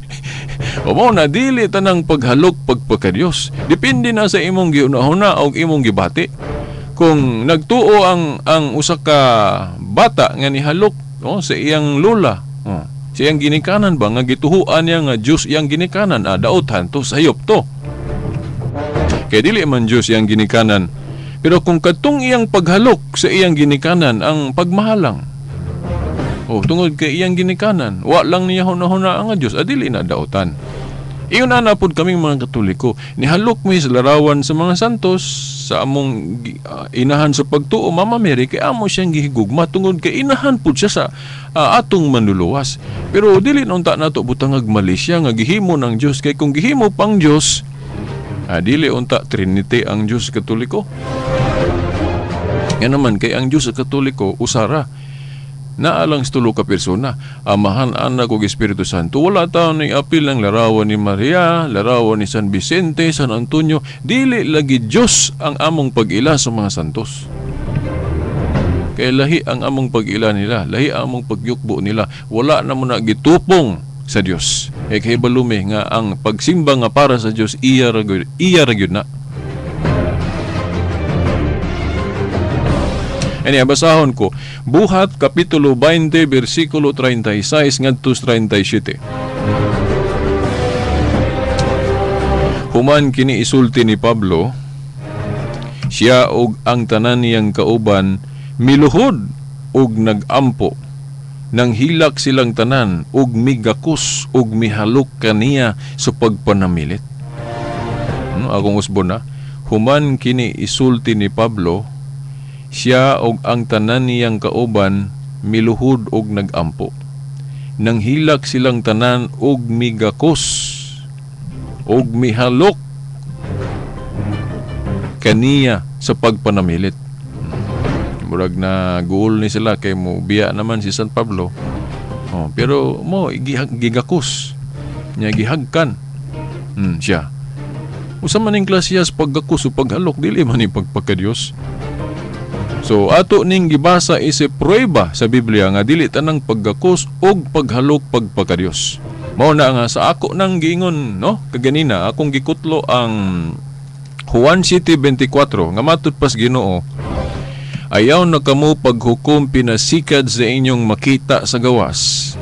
O mao na dili tanang paghalok pagpaka-Diyos. Depende na sa imong giunahuna og imong gibati. Kung nagtuo ang usa ka bata nga nihalok, oh, sa iyang lola, oh, sa iyang ginikanan ba nga gituhuan niya nga Dios iyang ginikanan, daotan to sayop to. Kay dili man Dios iyang ginikanan. Pero kung kadtong iyang paghalok sa iyang ginikanan ang pagmahalang, oh, tungod kay iyang ginikanan, wa lang niya hunahuna ang Dios, dili na daotan. Iyon na napod kaming mga Katoliko. Nihalok mi sa larawan sa mga santos sa among inahan sa pagtuo, Mama Mary, kay amo siyang gihigugma tungod kay inahan pud siya sa atong manluluwas. Pero dili na unta nato butangag mali siya nga gihimo ng Dios, kay kung gihimo pang Dios, dili unta Trinity ang Dios Katoliko. Nga naman kay ang Dios sa Katoliko usara naalang sa tulo ka persona, Amahan, Anak ug Espiritu Santo. Wala ta ni apil ang larawan ni Maria, larawan ni San Vicente, San Antonio. Dili lagi Dios ang among pag-ila sa mga santos. Kay lahi ang among pag-ila nila, lahi ang among pagyukbo nila. Wala na mo na gitupong sa Dios. E kay balumi nga ang pagsimba nga para sa Dios, iya ra gyud na. Ani basahon ko Buhat kapitulo 20 bersikulo 36 ngadto 37. Human kini isulti ni Pablo, siya og ang tanan niyang kauban miluhod og nagampo. Nang hilak silang tanan og migakos og mihalok kaniya sa pagpanamilit. Akong usbon na, human kini isulti ni Pablo, siya og ang tanan niyang kauban miluhod og nagampo. Nang hilak silang tanan og migakos og mihalok kaniya sa pagpanamilit. Murag na guol ni sila kay mo biya naman si San Pablo. Oh, pero mo gigakos nya gihagkan. Siya. Usa man ning klase paggakos o paghalok, dili man ni pagpakadiyos. So ato ning gibasa isip prueba sa Biblia nga dili tanang paggakos og paghalok pagpakadiyos. Mao na nga sa ako nang giingon, no, kaganina akong gikutlo ang Juan 7:24 nga matud pas Ginoo, ayaw na kamo paghukom pinasikad sa inyong makita sa gawas,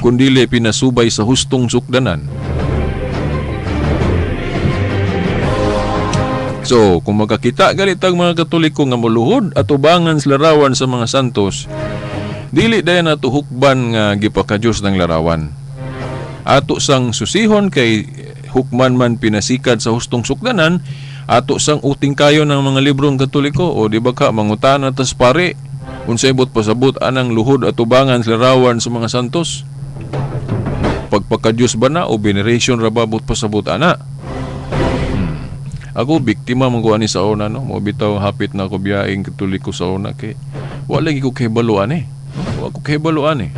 kundili pinasubay sa hustong sukdanan. So, kung makakita ganitang mga Katoliko nga moluhod at ubangan sa larawan sa mga santos, dili dayon nato hukban nga gipakadiyos ng larawan. Ato sang susihon kay hukman man pinasikad sa hustong sukdanan, ato sang uting kayo ng mga librong Katoliko o di ba ka mangutana tas pare unsay bot pasabot anang luhod at ubangan sa larawan sa mga santos? Pagpakadiyos ba na o veneration ra ba bot pasabot ana? Ako biktima man ko ani sa una, no, mo bitaw hapit na ako biyaeng Katoliko sa una kay wala lagi ko kahibalo ani. No? Wa ko kahibalo ani.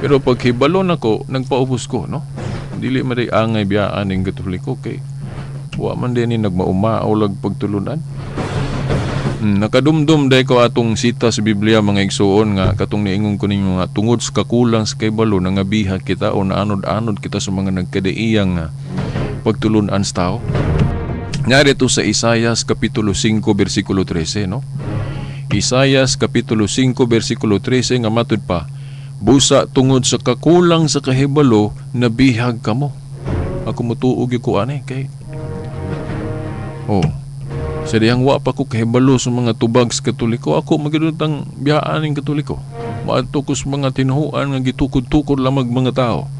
Pero pag hibalo nako, nagpaubos ko, no. Dili man day angay biyaan ning Katoliko kay wa man din ni nagmaumaaw lag pagtulunan. Nakadumdum day ko atong sita sa Biblia mga igsuon nga katong niingon ko ninyo nga tungod sa kakulang sa kahibalo nangabihag kita o naanod-anod kita sa mga nagkadaiyang pagtulunan sa tao. Narito sa Isayas kapitulo 5 bersikulo 13, no? Isayas kapitulo 5 bersikulo 13 nga matud pa, busa tungod sa kakulang sa kahibalo nabihag kamo. Ako mutuog ko ani kay oh, sa dihang wa pa ko kahibalo sa mga tubag sa Katoliko, ako magidutang biyaan ning Katoliko. Maadto ko sa mga tinuhuan nga gitukod-tukod lamang mga tao.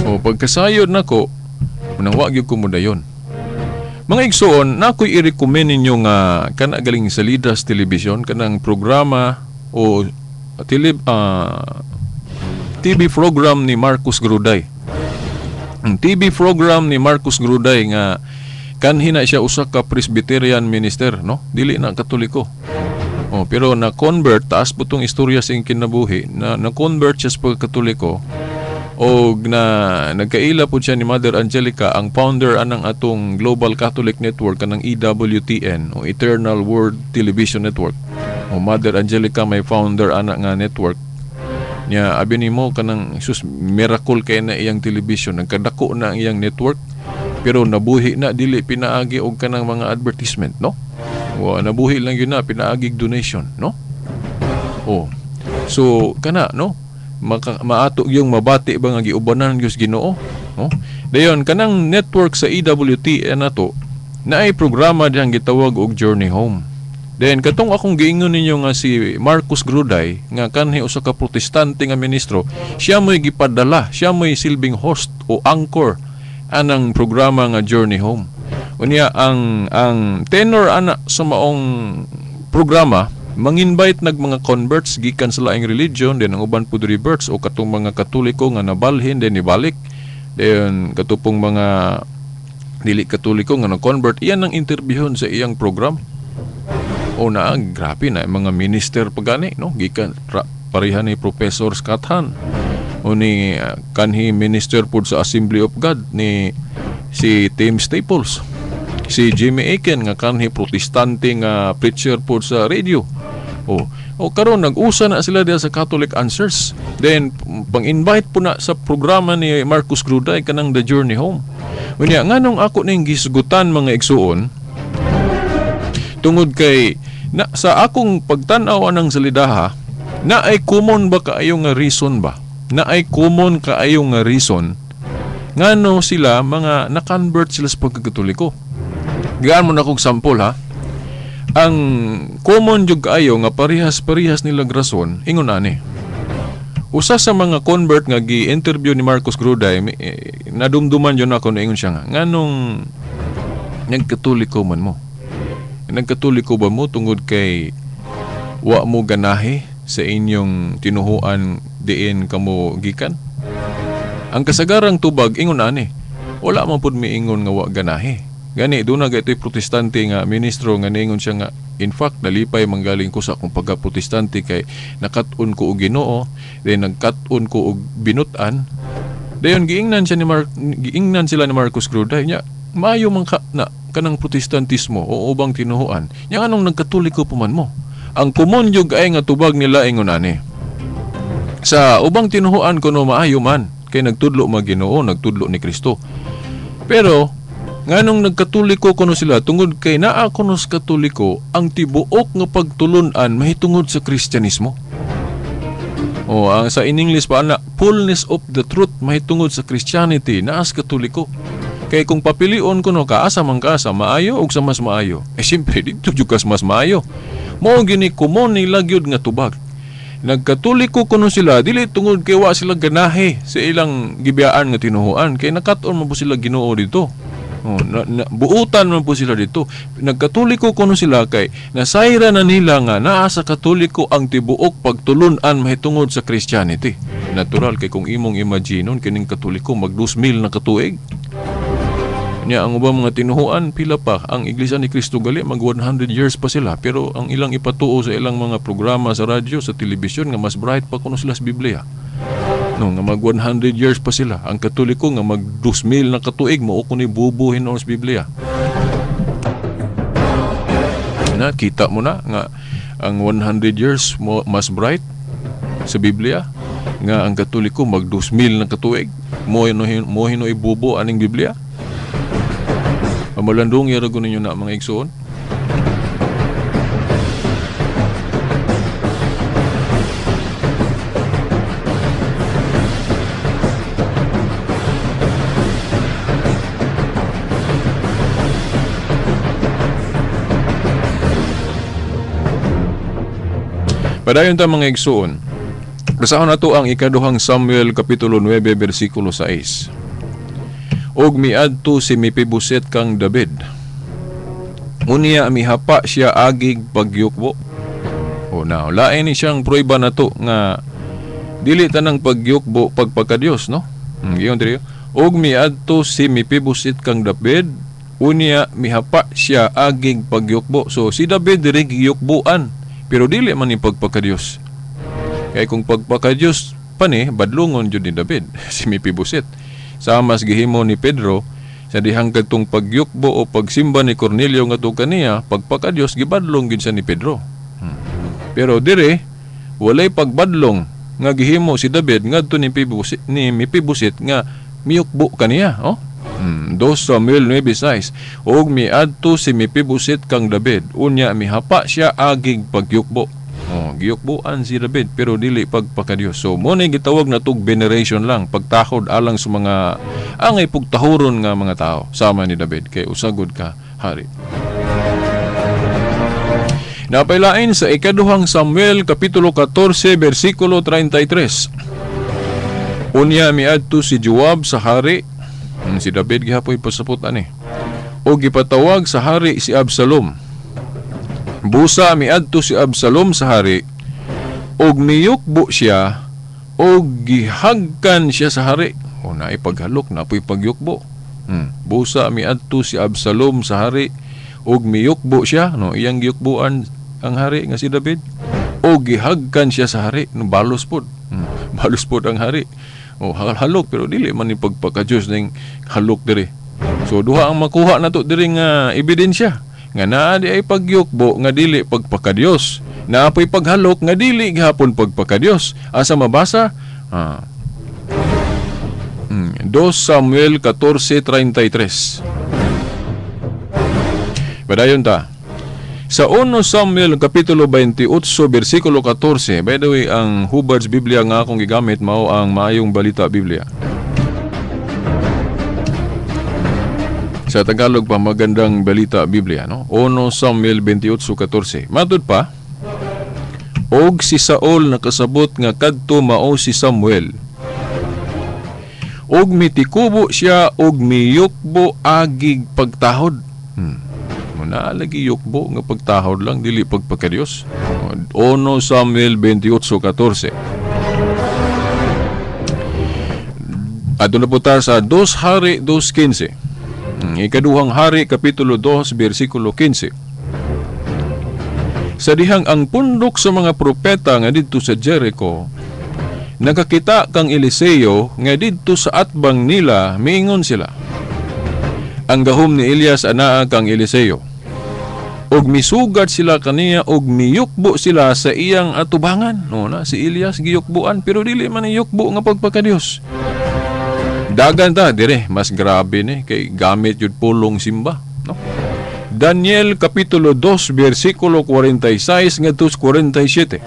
O pagkasayod nako, manang wa gyud ko modayon. Mga igsoon, nakoy i-recommend ninyo nga kana galing sa Lidas Television kanang programa o TV program ni Marcos Gruday. Ang TV program ni Marcos Gruday nga kanhi na siya usa ka Presbyterian minister, no? Dili na Katoliko. Oh, pero na-convert, taas po tong istorya sa iyang kinabuhi, na na-convert siya sa pagkatoliko. Og na nagkaila po siya ni Mother Angelica, ang founder anang atong Global Catholic Network kanang EWTN o Eternal World Television Network. O Mother Angelica may founder ana nga network. Nya abi nimo kanang sus miracle kay na iyang television, nagkadako na ang iyang network pero nabuhi na dili pinaagi og kanang mga advertisement, no? Wa nabuhi lang yun na pinaagi donation, no? Oh. So kana, no? Maato yung mabati ba nga giubanan gyud Ginoo, no? Dayon kanang network sa EWTN nato naay programa diyang gitawag og Journey Home. Then katong akong giingon ninyo nga si Marcos Gruday nga kanhi usa ka protestante nga ministro, siya mo'y gipadala, siya mo'y silbing host o anchor anang programa nga Journey Home. Unya ang tenor ana sa maong programa, manginvite nag mga converts gikan sa laing religion, then ang uban pud reverts o katong mga Katoliko nga nabalhin then ibalik, then katupong mga dili Katoliko nga na-convert, iyan ang interviewon sa iyang program. O na grabe na mga minister pagani, no, gikan pareha ni Professor Scott Hahn o ni kanhi minister pud sa Assembly of God ni si Tim Staples, si Jimmy Akin nga kanhi protestante nga preacher pud sa radio. O karon nag-usa na sila diha sa Catholic Answers. Then pang-invite po na sa programa ni Marcos Gruday kanang The Journey Home. Unya nganong ako ning gisugutan mga igsuon, Tungod kay na, sa akong pagtan-aw anang salidaha, na ay common ba kaayo nga reason ba? Na ay common kaayo nga reason ngano sila mga na-convert sila sa pagkakatoliko. Gaan mo na kog sample ha. Ang common jud kaayo nga parehas-parehas nilang rason ingon ani. Usa sa mga convert nga gi-interview ni Marcos Gruday, nadumduman jud ako na ingon siya nga, nganong nagkatoliko man mo? Nagkatoliko ba mo tungod kay wa mo ganahe sa inyong tinuhuan diin kamo gikan? Ang kasagarang tubag ingon ani, wala man pud miingon nga wa ganahe. Gani doon na ito'y protestante nga ministro nga niingon siya nga in fact nalipay manggaling ko sa akong pagka-protestante kay nakat-on ko og Ginoo, then nagkat-on ko og binutan. Dayon giingnan siya ni giingnan sila ni Marcos Gruday nya maayo man ka na kanang protestantismo o ubang tinuhuan. Nya anong nagkatoliko pa man mo? Ang common jud ay nga tubag nila ingon ani. Sa ubang tinuhuan kuno maayo man kay nagtudlo man Ginoo, nagtudlo ni Kristo. Pero nganong nagkatoliko kuno sila tungod kay naa kuno sa Katoliko ang tibuok nga pagtulun-an mahitungod sa Kristyanismo. O ang sa in English pa ana, fullness of the truth mahitungod sa Christianity naa sa Katoliko. Kay kung papilion kuno ka asa man ka sa maayo og sa mas maayo. Eh siyempre didto jud ka sa mas maayo. Mao gini common nila gyud nga tubag. Nagkatoliko kuno sila dili tungod kay wa sila ganahe sa ilang gibiyaan nga tinuhuan kay nakat-on man po sila Ginoo dito. Oh, buutan man po sila dito. Nagkatoliko kuno sila kay nasayra na nila nga naa sa Katoliko ang tibuok pagtulun-an mahitungod sa Christianity. Natural kay kung imong imaginon kining Katoliko mag 2,000 na katuig. Nya ang ubang mga tinuhuan pila pa ang Iglesia ni Cristo gali mag 100 years pa sila pero ang ilang ipatuo sa ilang mga programa sa radyo, sa telebisyon nga mas bright pa kuno sila sa Biblia. No, nga mag 100 years pa sila. Ang Katoliko nga mag 2,000 na katuig mao kuno bubo hinuon sa Biblia. Na kita mo na nga ang 100 years mo mas bright sa Biblia nga ang Katoliko mag 2,000 na katuig mo hino ibubo aning Biblia. Pamalandong yaragon ninyo na mga igsoon. Padayon ta mga igsoon. Basahon nato ang ikaduhang Samuel kapitulo 9 bersikulo 6. Og miadto si Mefiboset kang David. Unya mihapa siya agig pagyukbo. O now, lain ni siyang prueba nato nga dili tanang pagyukbo pagpakadiyos, no? Giyon diri. Og miadto si Mefiboset kang David, unya mihapa siya agig pagyukbo. So si David diri giyukboan, pero dili man ni pagpakadiyos. Kay kung pagpakadiyos pa ni badlungon jud ni David si Mefiboset. Sa mas gihimo ni Pedro sa dihang kadtong pagyukbo o pagsimba ni Cornelio ngadto kaniya, pagpakadiyos gibadlong gid siya ni Pedro. Pero dire walay pagbadlong nga gihimo si David ngadto ni Mefiboset nga miyukbo kaniya, oh. 2 Samuel 9:6. Og miadto si Mefiboset kang David, unya mihapa siya agig pagyukbo. Oh, giyukbuan si David pero dili pagpakadiyos. So mo ni gitawag na tug veneration lang, pagtahod alang sa mga angay pugtahuron nga mga tao sama ni David kay usagod ka hari. Napailain sa ikaduhang Samuel kapitulo 14 bersikulo 33. Unya miadto si Joab sa hari, si David gihapoy pasapot ani. O gipatawag sa hari si Absalom. Busa miadto si Absalom sa hari og miyukbo siya og gihagkan siya sa hari. O naipaghalok na po'y pagyukbo. Busa miadto si Absalom sa hari og miyukbo siya, no, iyang giyukboan ang hari nga si David og gihagkan siya sa hari. No, balos pod. Balos pod ang hari. O halok pero dili man ni pagpakadiyos ning halok diri. So duha ang makuha nato diri nga ebidensya nga naa di ay pagyukbo nga dili pagpakadiyos, naa po'y paghalok nga dili gihapon pagpakadiyos. Asa mabasa? 2 Samuel 14:33. Padayon ta. Sa 1 Samuel kapitulo 28 bersikulo 14, by the way, ang Hubbard's Biblia nga akong gigamit mao ang Maayong Balita Biblia. Sa Tagalog pa, Magandang Balita Biblia, no? 1 Samuel 28:14. Matud pa, og si Saul nakasabot nga kadto mao si Samuel. Og mitikubo siya og miyukbo agig pagtahod. Muna lagi yukbo nga pagtahod lang, dili pagpakadiyos. 1 Samuel 28:14. Adto na po ta sa 2 Hari 2:15. Ikaduhang Hari kapitulo 2 bersikulo 15. Sa dihang ang pundok sa mga propeta nga didto sa Jericho nakakita kang Eliseo nga didto sa atbang nila, miingon sila, ang gahom ni Elias anaa kang Eliseo. Og misugat sila kaniya og miyukbo sila sa iyang atubangan. No na si Elias giyukbuan, pero dili man yukbo nga pagpakadiyos. Dagan ta dire, mas grabe ni kay gamit yun pulong simba, no? Daniel kapitulo 2 bersikulo 46 ngadto 47.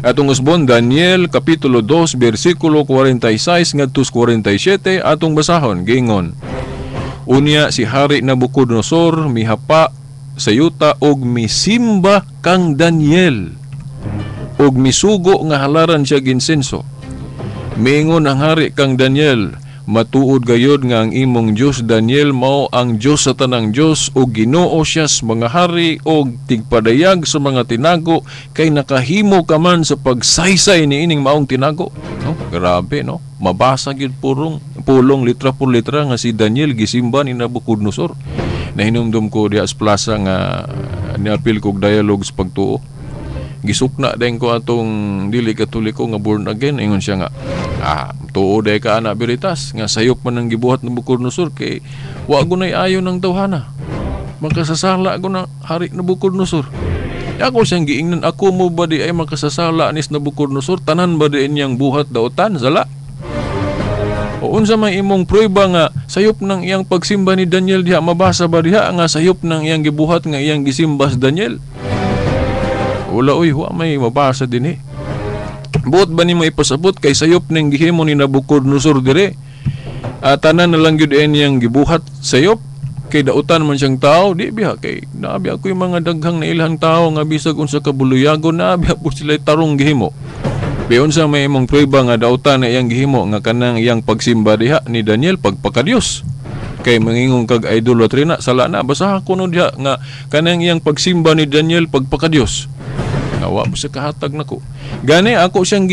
Atong usbon, Daniel kapitulo 2 bersikulo 46 ngadto 47, atong basahon gingon. Unya si Hari Nabucodonosor mihapa sa yuta og misimba kang Daniel og misugo nga halaran siya insenso. Miingon ang hari kang Daniel, matuod gayod nga ang imong Dios Daniel mao ang Dios sa tanang Dios ug Ginoo siya sa mga hari og tigpadayag sa mga tinago, kay nakahimo ka man sa pagsaysay niining maong tinago. No, grabe, no? Mabasa gyud pulong litra por litra nga si Daniel gisimba ni Nabucodonosor. Nahinumdum ko diha sa plaza nga niapil kog dialogue sa pagtuo. Gisukna din ko atong dili Katoliko nga born again, ingon siya nga tuo day ka ana Veritas nga sayop man ang gibuhat ng Nabucodonosor kay wa gunay ayo ng tawhana, makasasala ko na hari Nabucodonosor. Ako siyang giingnan, ako mo ba di ay makasasala nis Nabucodonosor, tanan ba di niyang buhat daotan sala? O unsa may imong prueba nga sayop ng iyang pagsimba ni Daniel diha, mabasa ba diha nga sayop ng iyang gibuhat nga iyang gisimba si Daniel? Wala oy, wa may mabasa din eh. Buot ba nimo ipasabot kay sayop ning gihimo ni Nabucodonosor dire? Tanan na lang gyud niyang gibuhat sayop kay dautan man siyang tao, di biha kay naabi ako yung mga daghang nailhang tao nga bisag unsa ka buluyagon naabi po sila tarong gihimo. Biyon sa may imong prueba nga dautan na iyang gihimo nga kanang iyang pagsimba diha ni Daniel pagpakadiyos. Kay mangingon kag idolatry na sala na, basaha kuno diha nga kanang iyang pagsimba ni Daniel pagpakadiyos. Awa mo sa kahatag nako. Gani ako siyang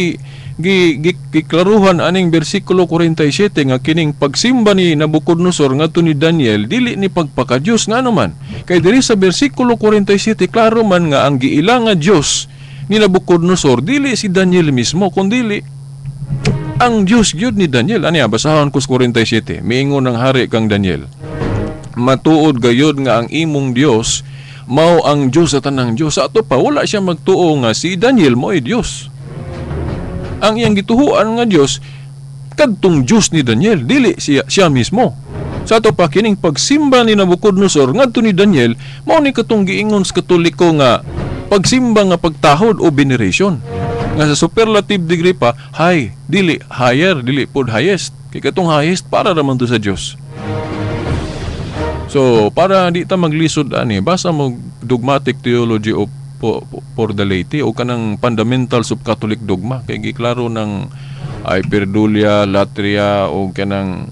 giklaruhan aning bersikulo 47 nga kining pagsimba ni Nabucodonosor ngadto ni Daniel dili ni pagpakadiyos, ngano man. Kay diri sa bersikulo 47 klaro man nga ang giila nga Dios ni Nabucodonosor dili si Daniel mismo kundili ang Dios gyud ni Daniel. Ani basahon ko sa 47. Miingon ang hari kang Daniel, matuod gayud nga ang imong Dios mao ang Dios sa tanang Dios. Sa ato pa wala siya magtuo nga si Daniel mo'y Dios. Ang iyang gituhuan nga Dios kadtong Dios ni Daniel, dili siya mismo. Sa ato pa kining pagsimba ni Nabucodonosor ngadto ni Daniel mao ni katong giingon sa Katoliko nga pagsimba nga pagtahod o veneration. Nga sa superlative degree pa, high, dili higher, dili pod highest. Kay katong highest para raman to sa Dios. So, para di ta maglisod ani, basa mo dogmatic theology o for the laity o kanang fundamentals of Catholic dogma kay giklaro ng hyperdulia, latria o kanang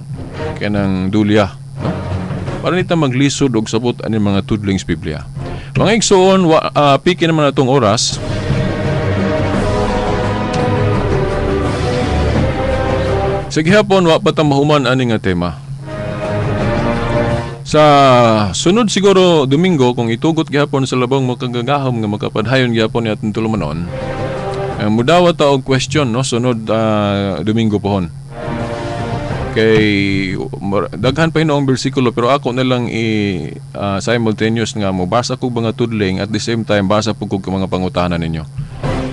dulia, no? Para di ta maglisod og sabot ani mga tudlings Biblia. Mga igsoon, piki naman atong oras. Sa gihapon wa pa ta mahuman ani nga tema. Sa sunod siguro Domingo, kung itugot gihapon sa labong makagagahom nga makapadhayon gihapon ni atong tulumanon, mudawa ta og question, no, sunod Domingo pohon. Kay daghan pa hinuong bersikulo pero ako na lang i simultaneous nga mobasa kog mga tudling at the same time basa pud kog mga pangutana ninyo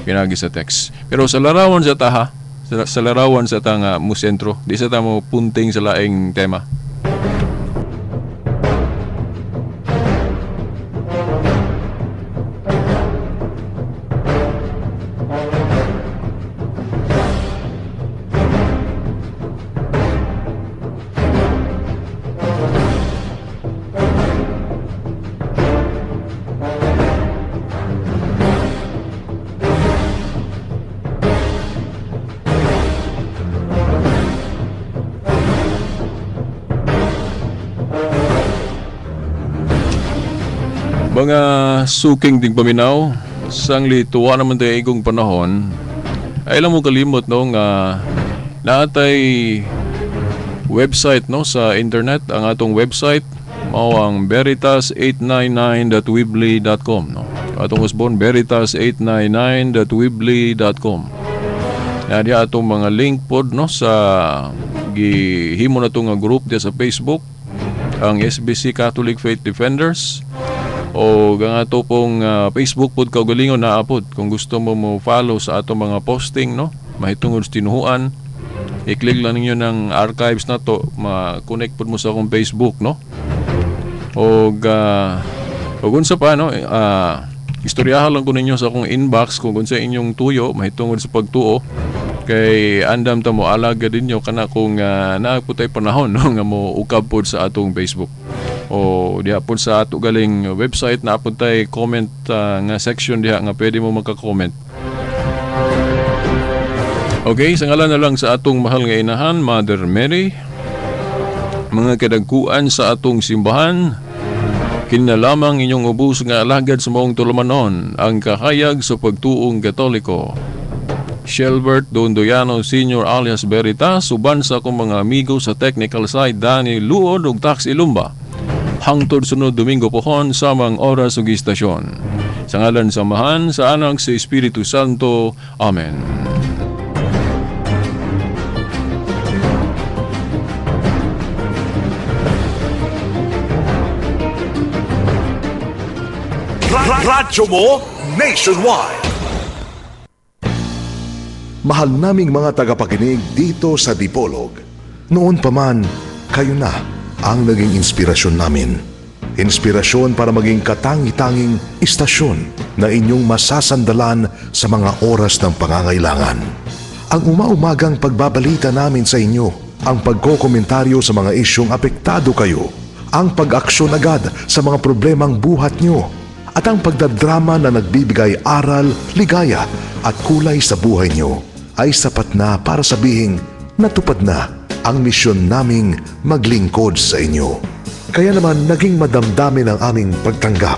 pinagi sa text. Pero sa larawan sa taha, sa larawan sa ta nga mo sentro, di sa ta mo punting sa laing tema. Mga suking tigpaminaw, sangli tuwa naman tayo igong panahon, ay lang mo kalimot, no, nga naatay website, no, sa internet. Ang atong website mao ang veritas899.weebly.com, no. Atong usbon, veritas899.weebly.com. Na diha atong mga link pod, no, sa gihimo na nga group diya sa Facebook, ang SBC Catholic Faith Defenders, o ang ato pong Facebook pod kaugalingon naa pod. Kung gusto mo mo follow sa atong mga posting, no, mahitungod sa tinuhuan, i-click lang ninyo ng archives na to, ma-connect pod mo sa akong Facebook, no. Og og unsa pa, no, istoryahan lang ko ninyo sa akong inbox kung unsa inyong tuyo mahitungod sa pagtuo, kay andam ta mo alaga ninyo kana kung naa po tay panahon, no, nga mo ukab pod sa atong Facebook o diha pod sa ato galing website na pod tay comment nga section diha nga pwede mo maka-comment. Okay, sa ngalan na lang sa atong mahal nga inahan, Mother Mary, mga kadagkuan sa atong simbahan, kini lamang inyong ubos nga alagad sa maong tulumanon, ang kahayag sa pagtuong Katoliko, Shelbert Dondoyano Sr. alias Veritas, uban sa akong mga amigo sa technical side, Danny Luod ug Tax Ilumba. Hangtod sunod Domingo pohon, samang oras ug istasyon. Sa ngalan sa Amahan, sa Anak, sa Espiritu Santo. Amen. Radyo mo nationwide. Mahal naming mga tagapakinig dito sa Dipolog. Noon pa man, kayo na ang naging inspirasyon namin. Inspirasyon para maging katangi-tanging istasyon na inyong masasandalan sa mga oras ng pangangailangan. Ang umaumagang pagbabalita namin sa inyo, ang pagkokomentaryo sa mga isyong apektado kayo, ang pag-aksyon agad sa mga problemang buhat nyo, at ang pagdadrama na nagbibigay aral, ligaya at kulay sa buhay nyo ay sapat na para sabihing natupad na ang misyon naming maglingkod sa inyo. Kaya naman naging madamdamin ang aming pagtanggap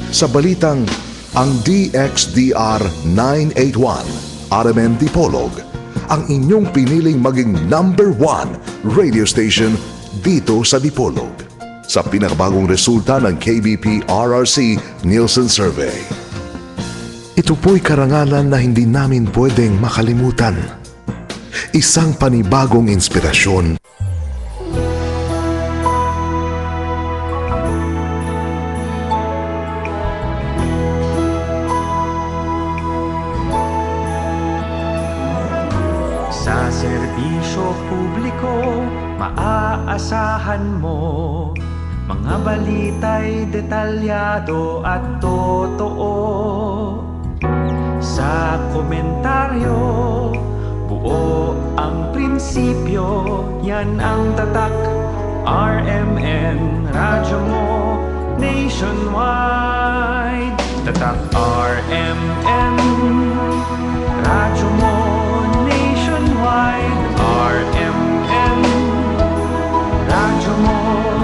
sa balitang ang DXDR 981 RMN Dipolog ang inyong piniling maging number 1 radio station dito sa Dipolog, sa pinakabagong resulta ng KBP RRC Nielsen Survey. Ito po'y karangalan na hindi namin pwedeng makalimutan. Isang panibagong inspirasyon. Sa serbisyo publiko, maaasahan mo. Mga balita'y detalyado at totoo. Sa komentaryo, buo ang prinsipyo. Yan ang tatak RMN, radyo mo nationwide. Tatak RMN, radyo